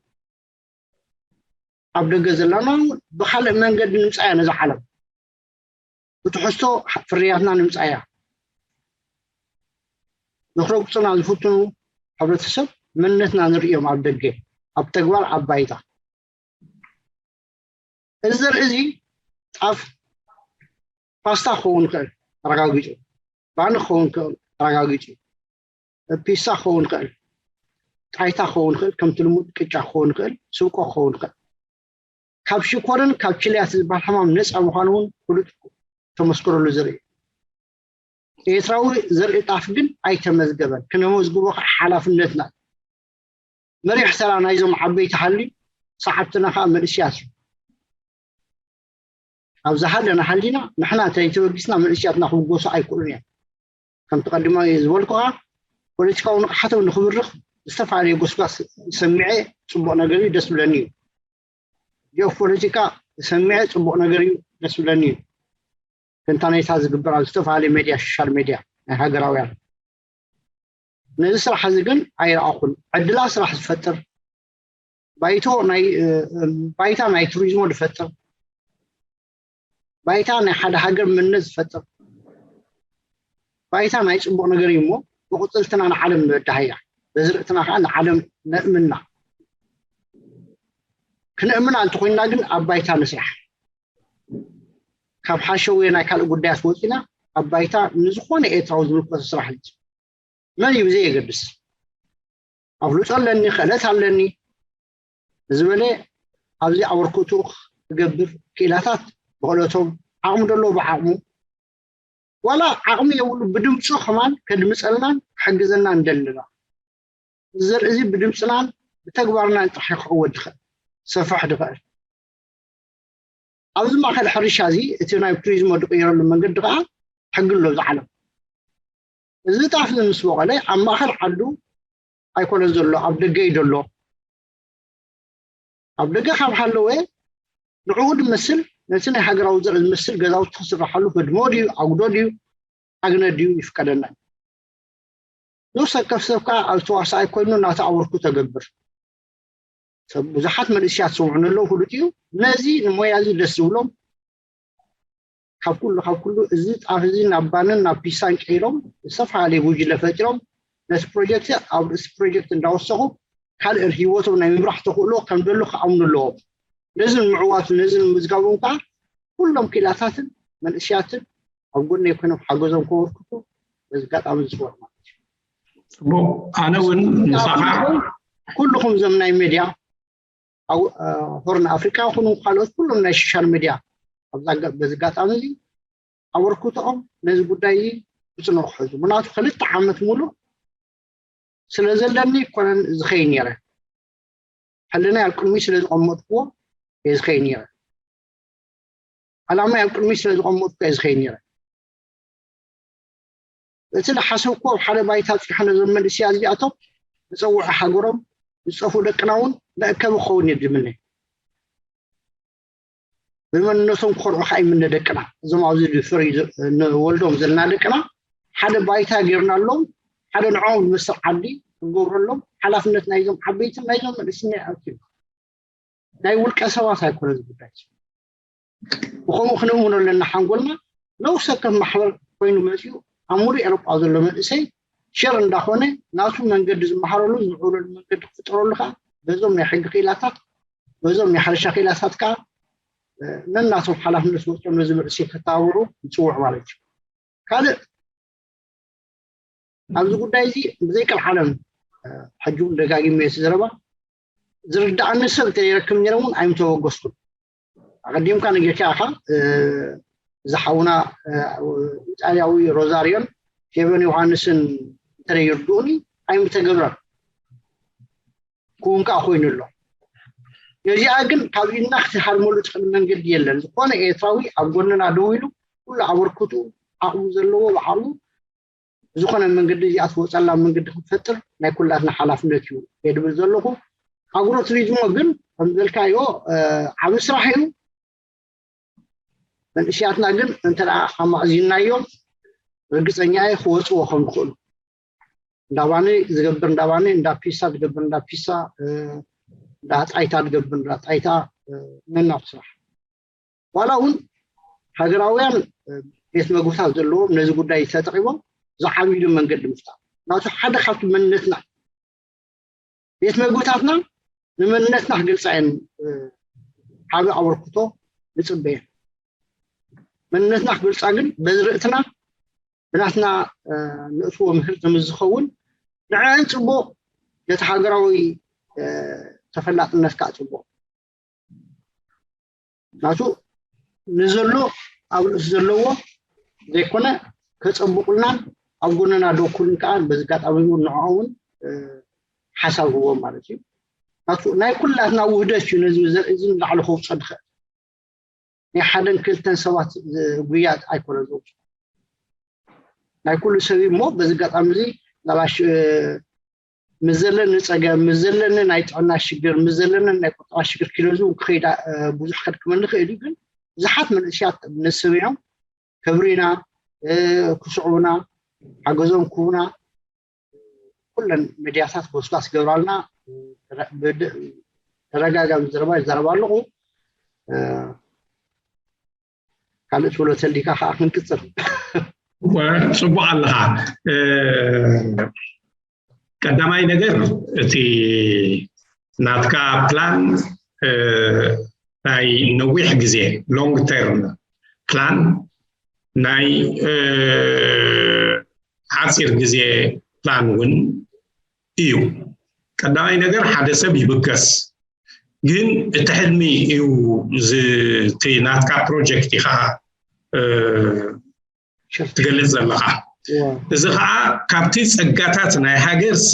ኣብ ደገ ዘለና እውን ብካልእ መንገዲ ንምፃያ ነዛ ዓለም ብትሕዝቶ ፍርያትና ንምፃያ ንክረግፁና ዝፍትኑ ሕብረተሰብ መንነትና ንርእዮም ኣብ ደገ ኣብ ተግባር ኣብ ባይታ እዚ ዘርኢ እዚ ጣፍ ፓስታ ክኸውን ይኽእል ተረጋጊፁ፣ ባኒ ክኸውን ይኽእል ተረጋጊፁ፣ ፒሳ ክኸውን ይኽእል፣ ጣይታ ክኸውን ይኽእል፣ ከምቲ ልሙድ ቅጫ ክኸውን ይኽእል፣ ስብቆ ክኸውን ይኽእል። ካብ ሽኮርን ካብ ችልያት ዝበሃል ሕማም ነፃ ምዃኑ እውን ፍሉጥ ተመስክረሉ ዘርኢ እዩ። ኤርትራዊ ዘርኢ ጣፍ ግን ኣይተመዝገበን። ክነመዝግቦ ከዓ ሓላፍነትና እዩ። መሪሕ ተራ ናይዞም ዓበይቲ ሃልዩ ሰዓብትና ከዓ መንእስያት እዩ። ኣብዛ ሃለና ሃሊና ንሕና እንተይተበጊስና መንእስያትና ክብገሱ ኣይክእሉን እዮም። ከምቲ ቀዲማ ዝበልኩኻ ፖለቲካዊ ንቕሓቶም ንክብርኽ ዝተፈላለየ ጎስጓስ ሰሚዐ ፅቡቕ ነገር እዩ፣ ደስ ብለኒ እዩ። ጂኦ ፖለቲካ ሰሚዐ ፅቡቕ ነገር እዩ፣ ደስ ብለኒ እዩ። ትንታኔታ ዝግበር ኣብ ዝተፈላለየ ሜድያ ሶሻል ሜድያ ናይ ሃገራውያን ነዚ ስራሕ እዚ ግን ኣይረኣኹን። ዕድላት ስራሕ ዝፈጥር ባይቶ ናይ ባይታ ናይ ቱሪዝሞ ዝፈጥር ባይታ ናይ ሓደ ሃገር መንነት ዝፈጥር ባይታ ናይ ፅቡቕ ነገር እዩ እሞ ብቕፅልትና ንዓለም ንበድሃያ በዝርእትና ከዓ ንዓለም ነእምና። ክነእምና እንተኮይንና ግን ኣብ ባይታ ንስራሕ። ካብ ሓሸውየ ናይ ካልእ ጉዳያት ወፂና ኣብ ባይታ ንዝኾነ ኤርትራዊ ዝምልከቶ ስራሕ እዩ። መን እዩ ብዘየገድስ ኣፍልጦ ኣለኒ ክእለት ኣለኒ ዝበለ ኣብዚ ኣበርክቱ ክገብር ክኢላታት ብክእለቶም ዓቕሚ ደለዎ ብዓቕሙ ዋላ ዓቕሚ የብሉ ብድምፁ ከማን ከድምፀልናን ክሕግዘና እንደልና ዘርኢ እዚ ብድምፅናን ብተግባርናን ጥራሕ ክዕወት ድኽእል ሰፍሕ ድኽእል ኣብዚ ማእኸል ሕርሻ እዚ እቲ ናይ ቱሪዝም ወዲ ቅየረሉ መንገዲ ከዓ ሕጊ ኣሎ ዝዓለም እዚ ጣፍ ምስ በቐለ ኣብ ማእኸል ዓዱ ኣይኮነን ዘሎ ኣብ ደገ እዩ ዘሎ ኣብ ደገ ካብ ሃለወ ንዕኡ ዝመስል ነቲ ናይ ሃገራዊ ዘርኢ ዝመስል ገዛውቲ ክስራሓሉ ህድሞ ድዩ ኣጉዶ ድዩ ኣግነ ድዩ ይፍቀደና ነብሰ ከፍ ሰብ ከዓ ኣብ ተዋሳኣይ ኮይኑ እናተኣወርኩ ተገብር ብዙሓት መንእስያት ዝሰምዑ ኣለዉ ፍሉጥ እዩ ነዚ ንሞያ እዚ ደስ ዝብሎም ካብ ኩሉ ካብ ኩሉ እዚ ጣፍ እዚ ናብ ባንን ናብ ፒሳን ቀይሮም ዝተፈላለዩ ጉጅለ ፈጢሮም ነቲ ፕሮጀክት ኣብ ርእሲ ፕሮጀክት እንዳወሰኹ ካልእ ህይወቶም ናይ ምምራሕ ተኽእሎ ከም ዘሎ ክኣምኑ ኣለዎም ነዚ ንምዕዋቱ ነዚ ንምዝጋቦም ከዓ ኩሎም ክኢላታትን መንእስያትን ኣብ ጎነይ ኮይኖም ሓገዞም ከበርክቱ በዚ ኣጋጣሚ ዝፅውዕ ማለት እዩ። ፅቡቅ ኣነ እውን ንሳኻ ኩልኹም እዞም ናይ ሜድያ ሆርን ኣፍሪካ ይኹኑ ካልኦት ኩሎም ናይ ሶሻል ሜድያ በዚ ኣጋጣሚ እዚ ኣበርክትኦም ነዚ ጉዳይ እዚ ብፅኑዕ ክሕዙ ምክንያቱ ክልተ ዓመት ሙሉእ ስለ ዘለኒ ኮነን ዝኸይ ነይረ ሕልናይ ኣብ ቅድሚት ስለ ዝቐመጥክዎ እየ ዝኸይድ ነይረ። ዓላማይ ኣብ ቅድሚት ስለ ዝቐመጥኩ እየ ዝኸይድ ነይረ። እቲ ዝሓሰብኩዎ ኣብ ሓደ ባይታ ኣብፂሖ ነዞም መንእሰያት እዚኣቶም ዝፀውዑ ሃገሮም ዝፀፍኡ ደቅና እውን መእከቢ ክኸውን እየ ዝምነ። ብመንነቶም ክኾርዑ ከዓ ይምነ ደቅና። እዞም ኣብዚ ፍሪ ንወልዶም ዘለና ደቅና ሓደ ባይታ ጌርናሎም፣ ሓደ ንዕኦም ዝመስል ዓዲ ክንገብረሎም ሓላፍነት ናይዞም ዓበይትን ናይዞም መንእስነት ኣይኮነን። ናይ ውልቀ ሰባት ኣይኮነን እዚ ጉዳይ። ብኸምኡ ክንእምኖ ኣለና። ሓንጎልና ነብሰ ከም ማሕበር ኮይኑ መፂኡ ኣብ ሙሉእ ኤሮጳ ዘሎ መንእሰይ ሸር እንዳኾነ ናቱ መንገዲ ዝመሃረሉ ዝምዕብለሉ መንገዲ ክፍጠረሉ ከዓ በዞም ናይ ሕጊ ክኢላታት በዞም ናይ ሕርሻ ክኢላታት ከዓ ነናቶም ሓላፍነት ወፅኦም ነዚ መንእሰይ ከተባብዑ ንፅውዕ ማለት እዩ። ካልእ ኣብዚ ጉዳይ እዚ ብዘይ ቀልዓለም ሕጂ እውን ደጋጊመ እቲ ዘረባ ዝርዳእኒ ሰብ እንተይረክብ ነይረ እውን ኣይምተበገስኩን። ኣቐዲምካ ነጊርካ ኢኻ። እዚ ሓውና ኢጣልያዊ ሮዛርዮን ፌቨን ዮሃንስን እንተደይርድኡኒ ኣይምተገብረን። ክውን ከዓ ኮይኑ ኣሎ። ነዚኣ ግን ካብ ኢድና ክትሃርመሉ ትኽእል መንገዲ የለን። ዝኾነ ኤርትራዊ ኣብ ጎንና ደው ኢሉ ኩሉ ኣበርክቱ ዓቕሙ ዘለዎ ብዓቕሙ ዝኾነ መንገዲ እዚኣ ትወፀላ መንገዲ ክንፈጥር ናይ ኩላትና ሓላፍነት እዩ እየ ድብል ዘለኹ። ኣግሮ ቱሪዝሞ ግን ከም ዝበልካዮ ዓብ ስራሕ እዩ። መንእስያትና ግን እንተ ኣማእዚናዮም ርግፀኛ እየ ክወፅዎ ከም ዝኽእሉ። እንዳባኒ ዝገብር እንዳባኒ፣ እንዳ ፒሳ ዝገብር እንዳ ፒሳ፣ እንዳ ጣይታ ዝገብር እንዳ ጣይታ ነናብ ስራሕ ዋላ እውን ሃገራውያን ቤት መግብታት ዘለዎም ነዚ ጉዳይ ተጠቂሞም ዝዓብይሉ መንገዲ ምፍጣር ናቱ ሓደ ካብቲ መንነትና ቤት መግብታትና ንመንነትና ክገልፃ እየን ዓብ ኣበርክቶ ንፅበየን። መንነትና ክገልፃ ግን በዝርእትና ብናትና ንእትዎ ምህርቲ ምዝኸውን ንዐን ፅቡቕ ነቲ ሃገራዊ ተፈላጥነት ከዓ ፅቡቕ ናቱ ንዘሎ ኣብ ርእሲ ዘለዎ ዘይኮነ ከፀብቑልናን ኣብ ጎንና ደው ክብሉን ከዓ በዚ ኣጋጣሚ እውን ንዕኦም እውን ሓሳብ ህቦም ማለት እዩ። ናቱ ናይ ኩላትና ውህደት እዩ ነዚ ዘርኢ እዚ ንላዕሊ ከውፅኦ ዝኽእል። ናይ ሓደን ክልተን ሰባት ጉያ ኣይኮነ ዘውፅኦ ናይ ኩሉ ሰብ እዩ። እሞ በዚ ኣጋጣሚ እዚ ናባሽ ምስ ዘለኒ ፀገም ምስ ዘለኒ ናይ ጥዕና ሽግር ምስ ዘለኒ ናይ ቁጠባ ሽግር ኪሎ እዚ እውን ክኸይዳ ብዙሕ ከድክመኒ ክእል እዩ። ግን ብዙሓት መንእስያት ነሰሚዖም ከብሪና ክስዕቡና ሓገዞም ክቡና ኩለን ሚድያታት ጎስጓስ ገብራልና ተደጋጋሚ ዘረባ ይዛረባ ኣለኹ። ካልእ ትብሎ ተሊካ ከዓ ክንቅፅል። ፅቡቅ ኣለካ። ቀዳማይ ነገር እቲ ናትካ ፕላን ናይ ነዊሕ ግዜ long term plan ናይ ሓፂር ግዜ ፕላን እውን እዩ። ቀዳማይ ነገር ሓደ ሰብ ይብገስ፣ ግን እቲ ሕልሚ እዩ እቲ ናትካ ፕሮጀክት ኢኻ ትገልፅ ዘለኻ። እዚ ከዓ ካብቲ ፀጋታት ናይ ሃገርሲ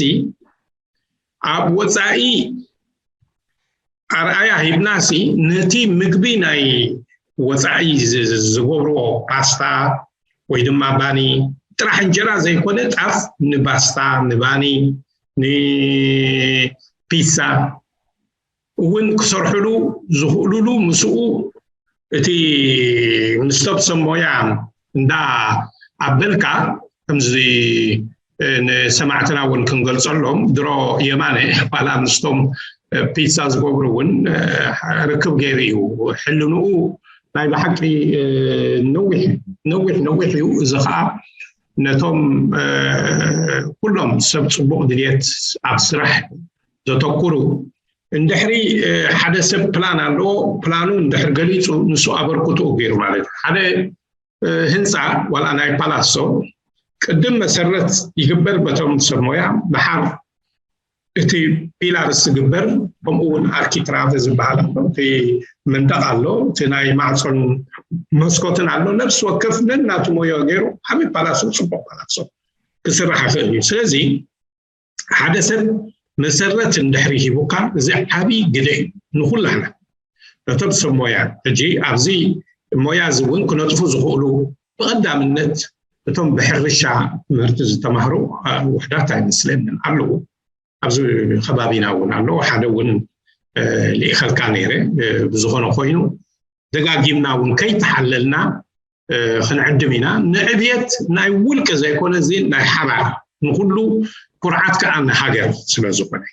ኣብ ወፃኢ ኣርኣያ ሂብናሲ ነቲ ምግቢ ናይ ወፃኢ ዝገብርዎ ፓስታ ወይ ድማ ባኒ ጥራሕ እንጀራ ዘይኮነ ጣፍ ንባስታ ንባኒ ንፒሳ እውን ክሰርሕሉ ዝኽእሉሉ ምስኡ እቲ ሚኒስተር ሰብ ሞያ እንዳ ኣበልካ ከምዚ ንሰማዕትና እውን ክንገልፀሎም ድሮ የማነ ዋላ ምስቶም ፒዛ ዝገብሩ እውን ርክብ ገይሩ እዩ ሕልንኡ ናይ ብሓቂ ነዊሕ ነዊሕ ነዊሕ እዩ። እዚ ከዓ ነቶም ኩሎም ሰብ ፅቡቕ ድልየት ኣብ ስራሕ ዘተኩሩ እንድሕሪ ሓደ ሰብ ፕላን ኣለዎ ፕላኑ እንድሕር ገሊፁ ንሱ ኣበርክትኡ ገይሩ ማለት ሓደ ህንፃ ዋላ ናይ ፓላሶ ቅድም መሰረት ይግበር በቶም ሰብ ሞያ ድሓር እቲ ፒላርስ ዝግበር ከምኡ እውን ኣርኪትራቭ ዝበሃል ኣሎ እቲ መንደቕ ኣሎ እቲ ናይ ማዕፆን መስኮትን ኣሎ ነብሲ ወከፍ ነናቱ ሞዮ ገይሩ ዓብይ ፓላሶ ፅቡቕ ፓላሶ ክስራሕ ይኽእል እዩ ስለዚ ሓደ ሰብ መሰረት እንድሕሪ ሂቡካ፣ እዚ ዓብዪ ግደ እዩ ንኹላህና። ነቶም ሰብ ሞያ፣ ሕጂ ኣብዚ ሞያ እዚ እውን ክነጥፉ ዝኽእሉ ብቐዳምነት እቶም ብሕርሻ ትምህርቲ ዝተማህሩ ውሕዳት ኣይመስለንን፣ ኣለዉ። ኣብዚ ከባቢና እውን ኣለዉ። ሓደ እውን ልኢኸልካ ነይረ። ብዝኾነ ኮይኑ፣ ደጋጊምና እውን ከይተሓለልና ክንዕድም ኢና። ንዕብየት ናይ ውልቂ ዘይኮነ፣ እዚ ናይ ሓባር፣ ንኹሉ ኩርዓት ከዓ ንሃገር ስለ ዝኾነ።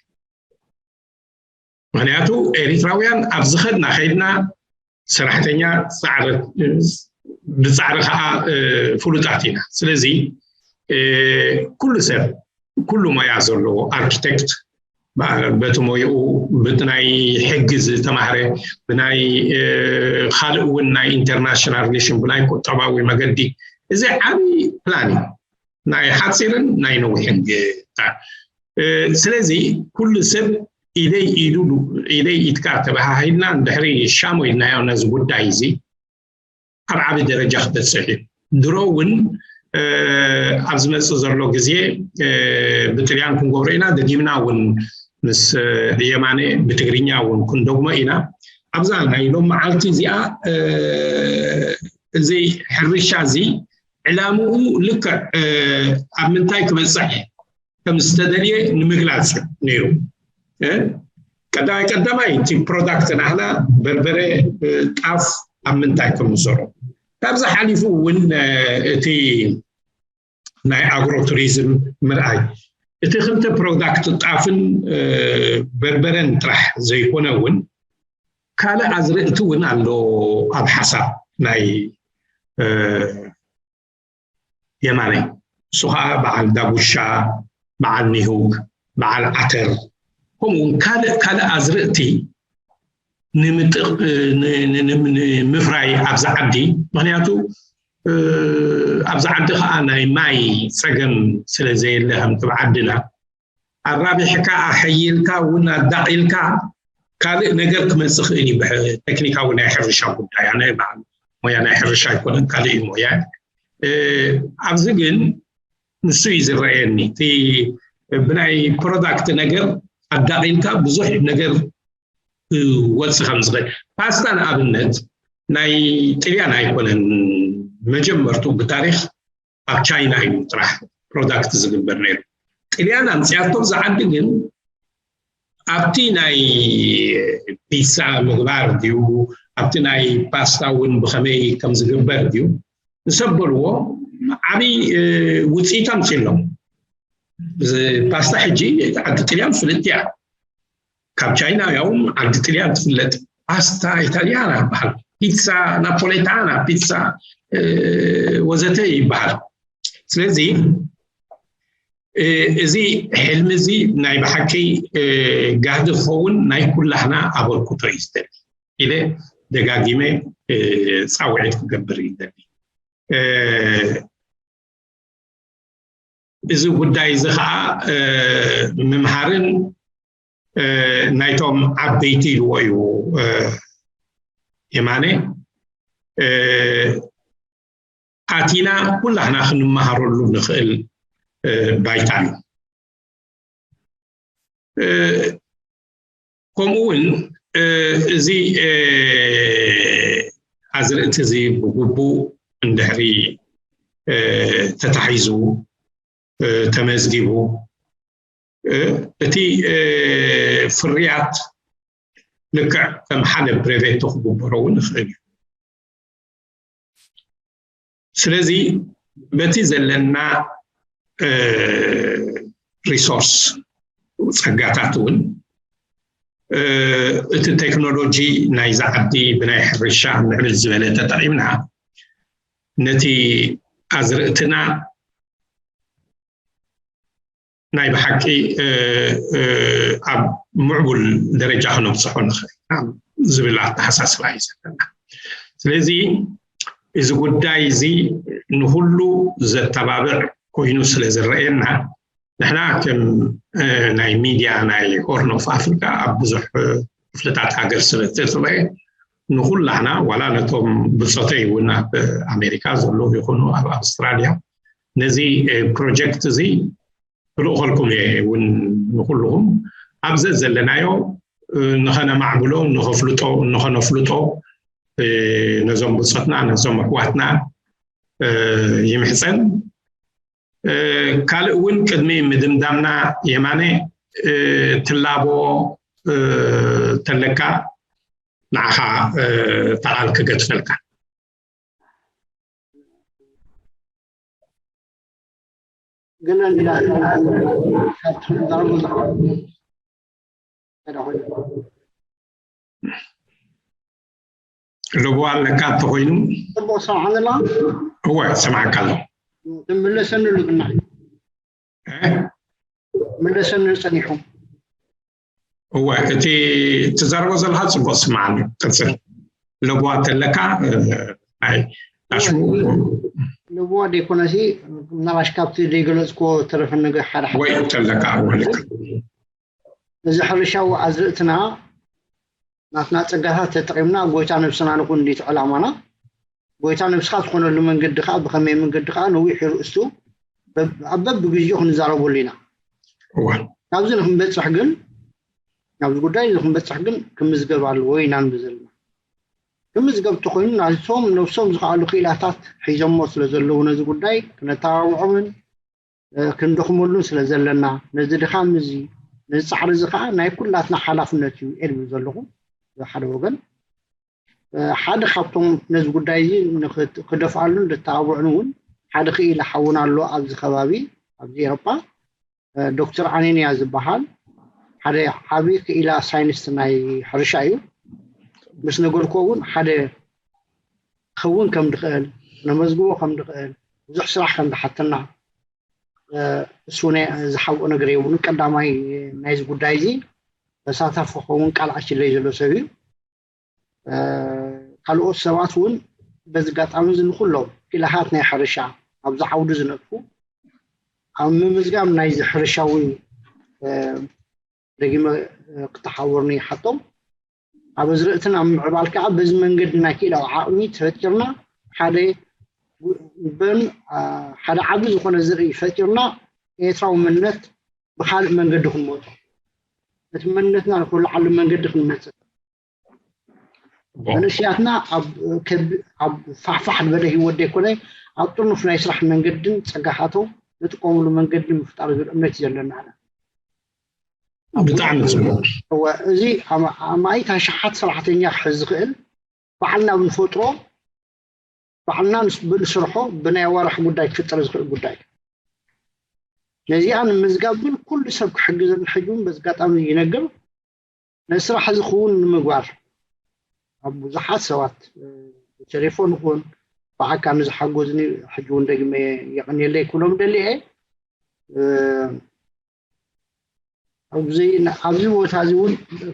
ምክንያቱ ኤሪትራውያን ኣብ ዝኸድና ከይድና ሰራሕተኛ ብፃዕሪ ከዓ ፍሉጣት ኢና። ስለዚ ኩሉ ሰብ፣ ኩሉ ሞያ ዘለዎ ኣርኪቴክት፣ በቲ ሞይኡ፣ ብናይ ሕጊ ዝተማህረ፣ ብናይ ካልእ እውን ናይ ኢንተርናሽናል ሪሌሽን፣ ብናይ ቁጠባዊ መገዲ፣ እዚ ዓብዪ ፕላን እዩ፣ ናይ ሓፂርን ናይ ነዊሕን። ስለዚ ኩሉ ሰብ ኢደይ ኢዱ ኢደይ ኢድካ ተበሃሂልና እንድሕሪ ሻሞ ኢልናዮ ነዚ ጉዳይ እዚ፣ ኣብ ዓቢ ደረጃ ክበጽሕ እዩ። ድሮ እውን ኣብ ዝመጽእ ዘሎ ግዜ ብጥልያን ክንገብሮ ኢና። ደጊምና እውን ምስ የማነ ብትግርኛ እውን ክንደግሞ ኢና። ኣብዛ ናይ ሎም መዓልቲ እዚኣ፣ እዚ ሕርሻ እዚ ዕላምኡ ልክዕ ኣብ ምንታይ ክበጽሕ ከም ዝተደልየ ንምግላጽ ነይሩ። ቀዳማይ ቀዳማይ እቲ ፕሮዳክት ናህና በርበረ፣ ጣፍ ኣብ ምንታይ ከም ንሰሮ፣ ካብዚ ሓሊፉ እውን እቲ ናይ ኣግሮ ቱሪዝም ምርኣይ፣ እቲ ክልተ ፕሮዳክት ጣፍን በርበረን ጥራሕ ዘይኮነ እውን ካልእ ኣዝርእቲ እውን ኣሎ ኣብ ሓሳብ ናይ የማነ፣ እሱ ከዓ በዓል ዳጉሻ፣ በዓል ኒሁግ፣ በዓል ዓተር፣ ከምኡ እውን ካልእ ካልእ ኣዝርእቲ ንምጥቕ-፣ ን-፣ ን-፣ ን-፣ ንምፍራይ ኣብዚ ዓዲ። ምክንያቱ ኣብዚ ዓዲ ከዓ ናይ ማይ ፀገም ስለ ዘየለ፣ ከምቲ ብዓድና ኣራቢሕካ ኣሐይልካ እውን ኣዳቒልካ ካልእ ነገር ክመፅእ ክእል እዩ። ቴክኒካዊ ናይ ሕርሻ ጉዳይ፣ ኣነ በዓል ሞያ ናይ ሕርሻ ኣይኮነን፣ ካልእ እዩ ሞያ። ኣብዚ ግን ንሱ እዩ ዝረኣየኒ። እቲ ብናይ ፕሮዳክት ነገር ኣዳቒልካ ብዙሕ ነገር ክወፅእ ከም ዝኽእል። ፓስታ ንኣብነት ናይ ጥልያን ኣይኮነን፣ መጀመርቱ ብታሪክ ኣብ ቻይና እዩ ጥራሕ ፕሮዳክት ዝግበር ነይሩ። ጥልያን ኣምፅያቶ ዝዓዲ ግን ኣብቲ ናይ ፒሳ ምግባር ድዩ፣ ኣብቲ ናይ ፓስታ እውን ብኸመይ ከም ዝግበር ድዩ፣ ንሰበልዎ ዓብይ ውፅኢት ኣምፅሎም። ፓስታ ሕጂ ዓዲ ጥልያን ፍልጥ እያ። ካብ ቻይና ያውም ዓዲ ጥልያን ትፍለጥ ፓስታ ኢታሊያና ይበሃል፣ ፒዛ ናፖሌታና፣ ፒዛ ወዘተ ይበሃል። ስለዚ እዚ ሕልሚ እዚ ናይ ብሓቂ ጋህዲ ክኸውን ናይ ኩላህና ኣበርክቶ እዩ ዝደሊ ኢለ ደጋጊመ ፃውዒት ክገብር ይደሊ። እዚ ጉዳይ እዚ ከዓ ምምሃርን ናይቶም ዓበይቲ ኢልዎ እዩ የማነ፣ ኣቲና ኩላህና ክንመሃረሉ ንኽእል ባይታ እዩ። ከምኡ እውን እዚ ኣዝርእቲ እዚ ብግቡእ እንድሕሪ ተታሒዙ ተመዝጊቡ፣ እቲ ፍርያት ልክዕ ከም ሓደ ብሬቬቶ ክግበሮ እውን ይኽእል እዩ። ስለዚ በቲ ዘለና ሪሶርስ፣ ጸጋታት እውን እቲ ቴክኖሎጂ ናይዚ ዓዲ ብናይ ሕርሻ ምዕብል ዝበለ ተጠቒምና ነቲ ኣዝርእትና ናይ ብሓቂ ኣብ ምዕቡል ደረጃ ክነብፅሖ ንኽእል ዝብል ኣተሓሳስባ እዩ ዘለና። ስለዚ እዚ ጉዳይ እዚ ንኩሉ ዘተባብዕ ኮይኑ ስለ ዝረኣየና፣ ንሕና ከም ናይ ሚድያ ናይ ሆርን ኦፍ ኣፍሪካ ኣብ ብዙሕ ክፍልታት ሃገር ስለ ዝተረኣየ፣ ንኩላህና ዋላ ነቶም ብፆተይ እውን ኣብ ኣሜሪካ ዘለዉ ይኹኑ ኣብ ኣውስትራልያ ነዚ ፕሮጀክት እዚ ክልእኸልኩም እየ እውን ንኩልኹም ኣብ ዘዘለናዮ ንኸነማዕብሎ ንኸፍልጦ ንኸነፍልጦ ነዞም ብፆትና ነዞም ኣሕዋትና ይምሕፀን። ካልእ እውን ቅድሚ ምድምዳምና የማነ ትላቦ ተለካ ንዓኻ ተቓል ክገድፈልካ። ገለ ርቡዋ ኣለካ እንተኮይኑ ጽቡቅ ሰምዓኒ ኣላ። እወ ሰምዓካ ኣሎ። ትምለሰኒ ኣሎ ግና እ? ምለሰኒ ጸኒሑ። እወ እቲ ትዛረቦ ዘለካ ጽቡቅ ስምዓኒ። ቅጽል። ለቡዋ ተለካ እ፣ ናይ ኣሽሙ ንብዋ ደይኮነሲ ምናልባሽ ካብቲ ዘይገለጽክዎ ተረፈ ነገር ሓደ ሓደ ወይ ተለካ እወ ልክ። እዚ ሕርሻዊ ኣዝርእትና ናትና ጸጋታት ተጠቒምና ጎይታ ነብስና ንኹን እንዲት ዕላማና። ጎይታ ነብስኻ ዝኾነሉ መንገዲ ከዓ ብኸመይ መንገዲ ከዓ ነዊሕ ይርእስቱ ኣብ በብግዜኡ ክንዛረበሉ ኢና። እወ ናብዚ ንክንበፅሕ ግን ናብዚ ጉዳይ እዚ ክንበፅሕ ግን ክምዝገብ ኣለዎ ኢና ንብል ዘለና። ክምዝገብ ተኮይኑ ናቶም ነብሶም ዝኸኣሉ ክኢላታት ሒዞሞ ስለ ዘለዉ ነዚ ጉዳይ ክነተባብዖምን እ፣ ክንደኽመሉን ስለ ዘለና ነዚ ድኻም እዚ ነዚ ፃዕሪ እዚ ከዓ ናይ ኩላትና ሓላፍነት እዩ እየ ዝብል ዘለኹ። ሓደ ወገን እ፣ ሓደ ካብቶም ነዚ ጉዳይ እዚ ንኽት- ክደፍኣሉን ዘተባብዑን እውን ሓደ ክኢላ ሓውና ኣሎ ኣብዚ ከባቢ ኣብዚ ኤሮጳ እ፣ ዶክተር ኣኔንያ ዝበሃል ሓደ ዓብዪ ክኢላ ሳይንስ ናይ ሕርሻ እዩ። ምስ ነገርኩዎ እውን ሓደ ክኸውን ከም ድኽእል ነመዝግቦ ከም ድኽእል ብዙሕ ስራሕ ከም ድሓተና እ፣ እሱ ናይ ዝሓብኦ ነገር የብሉን። ቀዳማይ ናይዚ ጉዳይ እዚ ተሳታፊ ክኸውን ቃል ኣትዩለይ ዘሎ ሰብ እዩ። እ፣ ካልኦት ሰባት እውን በዚ ኣጋጣሚ እዚ ንኩሎም ክኢላታት ናይ ሕርሻ ኣብዚ ዓውዲ ዝነጥፉ ኣብ ምምዝጋብ ናይዚ ሕርሻዊ እ፣ ደጊመ እ፣ ክተሓወሩኒ ይሓቶም። ኣብ ኣዝርእትን ኣብ ምምዕባል ከዓ በዚ መንገዲ ናይ ክኢላዊ ዓቕሚ ተፈጢርና ሓደ ጉ- በን አ፣ ሓደ ዓቢ ዝኾነ ዝርኢ ፈጢርና ኤርትራዊ መንነት ብኻልእ መንገዲ ክንመጾ እቲ መንነትና ንክልዓሉ መንገዲ ክንመጽእ መንእስያትና ኣብ ከብ- ኣብ ፋሕፋሕ ዝበለ ህይወት ዘይኮነ ኣብ ጥርኑፍ ናይ ስራሕ መንገድን ጸጋታቶም ንጥቀምሉ መንገዲ ምፍጣር ዝብል እምነት እዩ ዘለና። ብጣዕሚ ጽቡቅ። እወ፣ እዚ ኣማ- ኣማኢት ኣሽሓት ሰራሕተኛ ክሕዝ ዝኽእል ባዕልና ብንፈጥሮ ባዕልና ንስ- ብንስርሖ ብናይ ኣዋርሕ ጉዳይ ክፍጠር ዝኽእል ጉዳይ እዩ። ነዚኣ ንምዝጋብ ግን ኩሉ ሰብ ክሕግዘኒ ሕጂ እውን በዚ ኣጋጣሚ ይነግር ነዚ ስራሕ እዚ ክውን ንምግባር ኣብ ብዙሓት ሰባት እ፣ ብቴሌፎን ይኹን ብኣካ ንዝሓጎዝኒ ሕጂ እውን ደግመ የቐንየለይ ክብሎም ደሊ እየ። እ፣ ኣብዚ ኣብዚ ቦታ እዚ እውን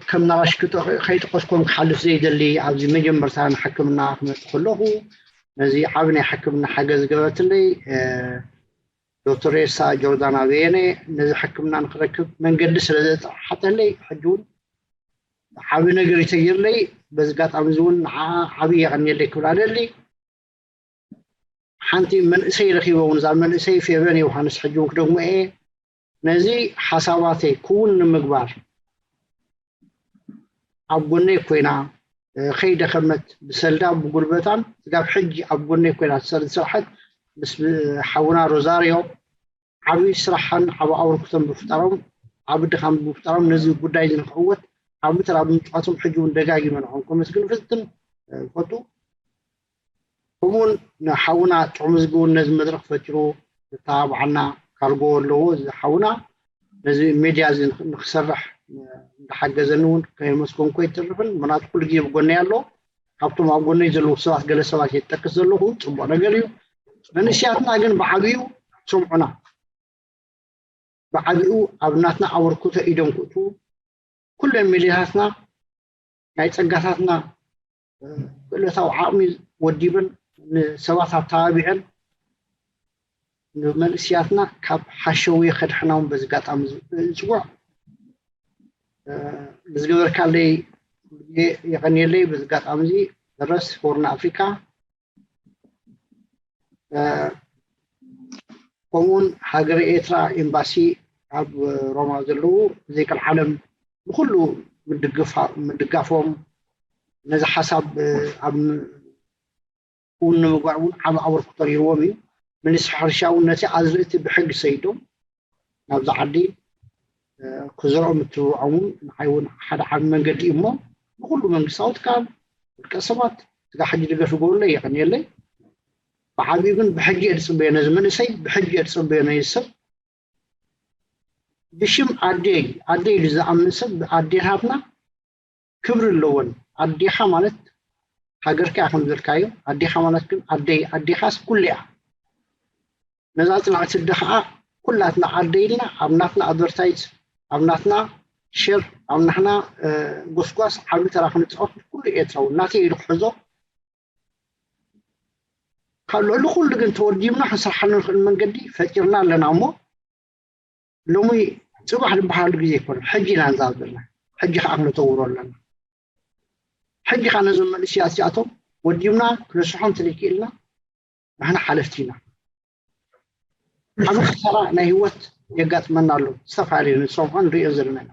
ከም ናባሽ ክጠ- ከይጠቀስኮም ክሓልፍ ዘይደሊ ኣብዚ መጀመርታ ንሕክምና ክመፅእ ከለኹ ነዚ ዓብ ናይ ሕክምና ሓገዝ ገበትለይ እ፣ ዶክተር ኤልሳ ጆርዳና በየነ ነዚ ሕክምና ንክረክብ መንገዲ ስለ ዘተሓተለይ ሕጂ እውን ዓብ ነገር ይተይርለይ በዚ ኣጋጣሚ እዚ እውን ንዓ ዓብ የቐንየለይ ክብላ ደሊ ሓንቲ መንእሰይ ረኺበ እውን እዛ መንእሰይ ፌቨን ዮሃንስ ሕጂ እውን ክደግሞ እየ ነዚ ሓሳባተይ ክውን ንምግባር ኣብ ጎነይ ኮይና እ፣ ከይደኸመት ብሰልዳ ብጉልበታን ስጋብ ሕጂ ኣብ ጎነይ ኮይና ትሰርድ ስራሕት ምስ ሓውና ሮዛርዮ ዓብዪ ስራሕን ዓብ ኣውርክቶን ብፍጣሮም ዓብ ድኻም ብፍጣሮም ነዚ ጉዳይ እዚ ንክዕወት ዓብ ተራ ብምጫዋቶም ሕጂ እውን ደጋጊመ ንዖም ከመስግን ፍትን ፈቱ ከምኡውን ንሓውና ጥዑም ዝግውን ነዚ መድረክ ፈጢሩ ዝተባብዓና ካርጎ ኣለዎ እዚ ሓውና ነዚ ሜድያ እዚ ንክ- ንክሰርሕ እንዳሓገዘኒ እውን ከየመስገንኩ ኣይተርፍን ምክንያቱ ኩሉ ግዜ ብጎነይ ኣሎ ካብቶም ኣብ ጎነይ ዘለዉ ሰባት ገለ ሰባት እየ ዝጠቅስ ዘለኹ ፅቡቅ ነገር እዩ መንእስያትና ግን ብዓብዩ ስምዑና ብዓብኡ ኣብ ናትና ኣበርክቶ ኢዶም ክእትዉ ኩለን ሚድያታትና ናይ ጸጋታትና ክእለታዊ ዓቕሚ ወዲበን ንሰባት ኣተባቢዐን ንመንእስያትና ካብ ሓሸውየ ከድሕናውን በዚ ኣጋጣሚ ዝፅውዕ ዝገበርካለይ የቐንየለይ በዚ ኣጋጣሚ እዚ ድረስ ሆርን ኣፍሪካ ከምኡውን ሃገረ ኤርትራ ኤምባሲ ኣብ ሮማ ዘለዉ ዘይቀልዓለም ንኩሉ ምድጋፎም ነዚ ሓሳብ ኣብ እውን ንምግባር እውን ዓብ ኣበርክቶ ነይርዎም እዩ። ሚኒስትሪ ሕርሻ እውን ነቲ ኣዝርእቲ ብሕጊ ሰይዶም ናብዚ ዓዲ ክዘርኦ ምትብብዖም እውን ንዓይ እውን ሓደ ዓብ መንገዲ እዩ እሞ ንኩሉ መንግስታዊ ትካል ውልቀ ሰባት ስጋ ሕጂ ድገፍ ይገብሩለይ የቀንየለይ። ብዓብዩ ግን ብሕጂ እየ ዝፅበዮ ነዚ መንእሰይ ብሕጂ እየ ዝፅበዮ ነዚ ሰብ ብሽም ኣደይ ኣደይ ኢሉ ዝኣምን ሰብ ኣዴታትና ክብሪ ኣለወን። ኣዴኻ ማለት ሃገርካ ኢኻ ከም ዘልካዮ ኣዴኻ ማለት ግን ኣደይ ኣዴኻስ ኩሉ እያ። ነዛ ፅንዕቲ ኣደ ከዓ ኩላትና ኣደይ ኢልና ኣብ ናትና ኣድቨርታይዝ ኣብ ናትና ሸር ኣብ ናትና ጎስጓስ ዓብዪ ተራ ክንፃወት ኩሉ ኤርትራዊ ናተይ ኢሉ ክሕዞ ካብ ልዕሊ ኩሉ ግን ተወዲብና ክንሰርሓሉ ንኽእል መንገዲ ፈጢርና ኣለና እሞ ሎሚ ፅባሕ ዝበሃሉ ግዜ ይኮነ ሕጂ ኢና ንዛብ ዘለና ሕጂ ከዓ ክነተውሮ ኣለና ሕጂ ከዓ ነዞም መንእስያት እዚኣቶም ወዲብና ክነስሖም ትልክኢልና ንሕና ሓለፍቲ ኢና ዓብ ክሳራ ናይ ህይወት የጋጥመና ኣሎ ዝተፈላለዩ ንሰምዖ ንሪኦ ዘለና ኢና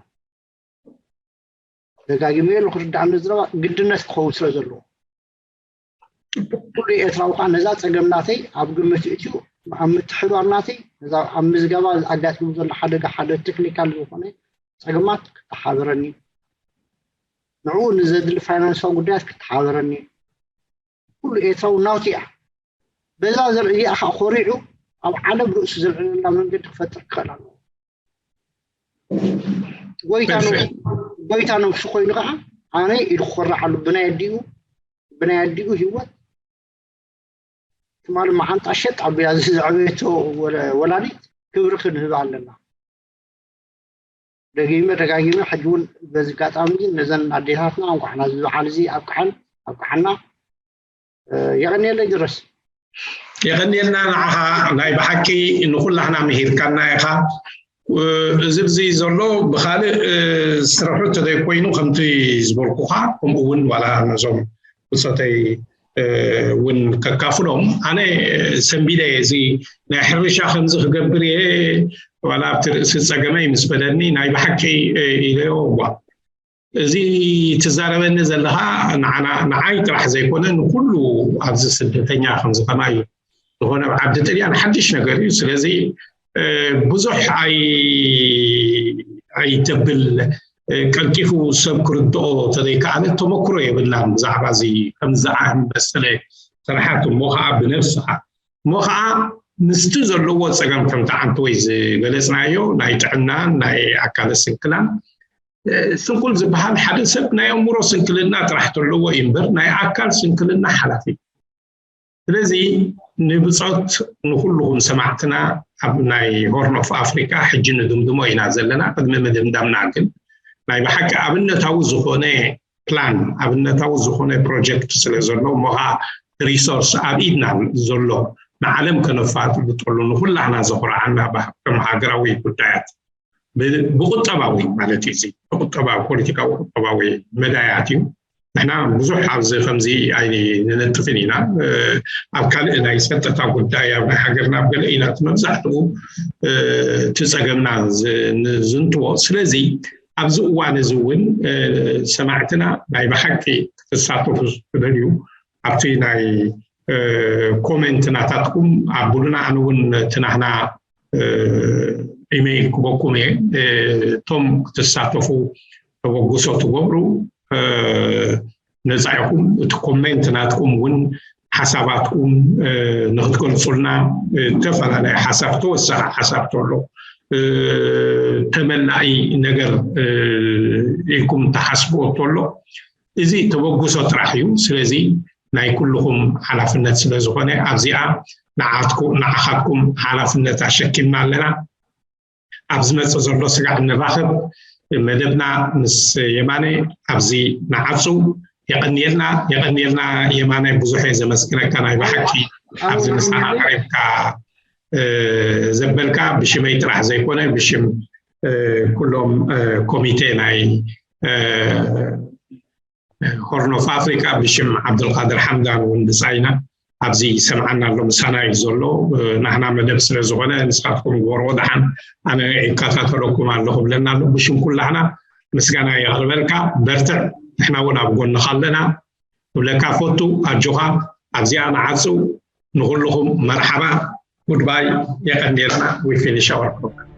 ደጋጊመ ክርዳእ ንዝረባ ግድነት ክኸውን ስለ ዘለዎ ኩሉ ኤርትራዊ ከዓ ነዛ ፀገም ናተይ ኣብ ግምት እትዩ ኣብ ምትሕባር ናተይ ነዛ ኣብ ምዝገባ ኣጋጢሙ ዘሎ ሓደጋ ሓደ ቴክኒካል ዝኾነ ፀገማት ክተሓበረኒ ንዕኡ ንዘድሊ ፋይናንሳዊ ጉዳያት ክተሓበረኒ ኩሉ ኤርትራዊ ናውቲ እያ በዛ ዘርኢ እዚኣ ከዓ ኮሪዑ ኣብ ዓለም ርእሱ ዘልዕለላ መንገዲ ክፈጥር ክኽእል ኣለዎ ጎይታ ነብሱ ኮይኑ ከዓ ኣነ ኢሉ ክኮርዓሉ ብናይ ኣዲኡ ብናይ ኣዲኡ ህይወት ትማሊ መዓንጣ ሸጥ ኣቢላ ዘዕበየቶ ወላዲት ክብሪ ክንህብ ኣለና ደጊመ ደጋጊመ ሕጂ እውን በዚ ኣጋጣሚ ነዘን ኣዴታትና እንኳዕ ናዚ በዓል እዚ ኣብቅዓን ኣብቅዓና የቐንየለይ ድረስ የቐንየልና ንዓኻ ናይ ብሓቂ ንኩላህና ምሂርካና ኢኻ እዚ ብዚ ዘሎ ብካልእ ስራሑ ተዘይኮይኑ ከምቲ ዝበልኩካ ከምኡ እውን ዋላ ነዞም ብፆተይ እውን ከካፍሎም ኣነ ሰንቢደ እዚ ናይ ሕርሻ ከምዚ ክገብር እየ ዋላ ኣብቲ ርእሲ ፀገመይ ምስ በለኒ ናይ ብሓቂ ኢለዮ እዋ እዚ ትዛረበኒ ዘለኻ ንዓይ ጥራሕ ዘይኮነ ንኩሉ ኣብዚ ስደተኛ ከምዚ ከማይ ዝኾነ ኣብ ዓዲ ጥልያን ሓድሽ ነገር እዩ ስለዚ ብዙሕ ኣይተብል ቀልጢፉ ሰብ ክርድኦ ተዘይከኣለ ተመክሮ የብልናን ብዛዕባ እዚ ከምዚ ዝመሰለ ስራሓት እሞ ከዓ ብነብስኻ እሞ ከዓ ምስቲ ዘለዎ ፀገም ከምቲ ዓንተወይ ዝገለፅናዮ ናይ ጥዕናን ናይ ኣካለ ስንክላን ስንኩል ዝበሃል ሓደ ሰብ ናይ ኣእምሮ ስንክልና ጥራሕ ተለዎ እዩ እምበር ናይ ኣካል ስንክልና ሓላፊ ስለዚ ንብፆት ንኩልኹም ሰማዕትና ኣብ ናይ ሆርን ኦፍ ኣፍሪካ ሕጂ ንድምድሞ ኢና ዘለና ቅድሚ ምድምዳምና ግን ናይ ብሓቂ ኣብነታዊ ዝኾነ ፕላን ኣብነታዊ ዝኾነ ፕሮጀክት ስለ ዘሎ እሞ ከዓ ሪሶርስ ኣብ ኢድና ዘሎ ንዓለም ከነፋጥብጠሉ ንኩላህና ዘኹርዓና ከም ሃገራዊ ጉዳያት ብቁጠባዊ ማለት እዩ ብቁጠባዊ ፖለቲካዊ ቁጠባዊ መዳያት እዩ ንሕና ብዙሕ ኣብዚ ከምዚ ኣይንነጥፍን ኢና ኣብ ካልእ ናይ ፀጥታ ጉዳይ ኣብ ናይ ሃገርና ኣብ ገለ ኢና መብዛሕትኡ እቲ ፀገምና ዝንትዎ ስለዚ ኣብዚ እዋን እዚ እውን ሰማዕትና ናይ ብሓቂ ክትሳተፉ ዝደልዩ ኣብቲ ናይ ኮሜንት ናታትኩም ኣቡሉና ኣነ እውን እቲ ናህና ኢሜይል ክበኩም እየ እቶም ክትሳተፉ ተበግሶ ትገብሩ ነፃ ኢኹም እቲ ኮሜንት ናትኩም እውን ሓሳባትኩም ንክትገልፁልና ዝተፈላለየ ሓሳብ ተወሳኺ ሓሳብ ተሎ ተመላኢ ነገር ኢልኩም ተሓስብዎ ተሎ እዚ ተበግሶ ጥራሕ እዩ ስለዚ ናይ ኩልኹም ሓላፍነት ስለ ዝኾነ ኣብዚኣ ንዓኻትኩም ሓላፍነት ኣሸኪምና ኣለና ኣብ ዝመፅእ ዘሎ ስጋዕ ንራኸብ መደብና ምስ የማነ ኣብዚ ንዓፁ የቐንየልና የቐንየልና የማነ ብዙሕ እየ ዘመስግነካ ናይ ብሓቂ ኣብዚ ምሳና ቀሪብካ ዘበልካ ብሽመይ ጥራሕ ዘይኮነ ብሽም ኩሎም ኮሚቴ ናይ ሆርን ኦፍ ኣፍሪካ ብሽም ዓብዱልቃድር ሓምዳን እውን ብፃይና ኣብዚ ይሰምዓና ኣሎ፣ ምሳና እዩ ዘሎ። ናህና መደብ ስለ ዝኾነ ንስኻትኩም ግበርዎ ደሓን፣ ኣነ ይከታተለኩም ኣለኹ ብለና ኣሎ። ብሽም ኩላህና ምስጋና የቕርበልካ። በርትዕ፣ ንሕና እውን ኣብ ጎንኻ ኣለና። ክብለካ ፈቱ፣ ኣጆኻ። ኣብዚኣ ንዓጽው። ንኹልኹም መርሓባ። ጉድባይ። የቐንየልና። We finish our program.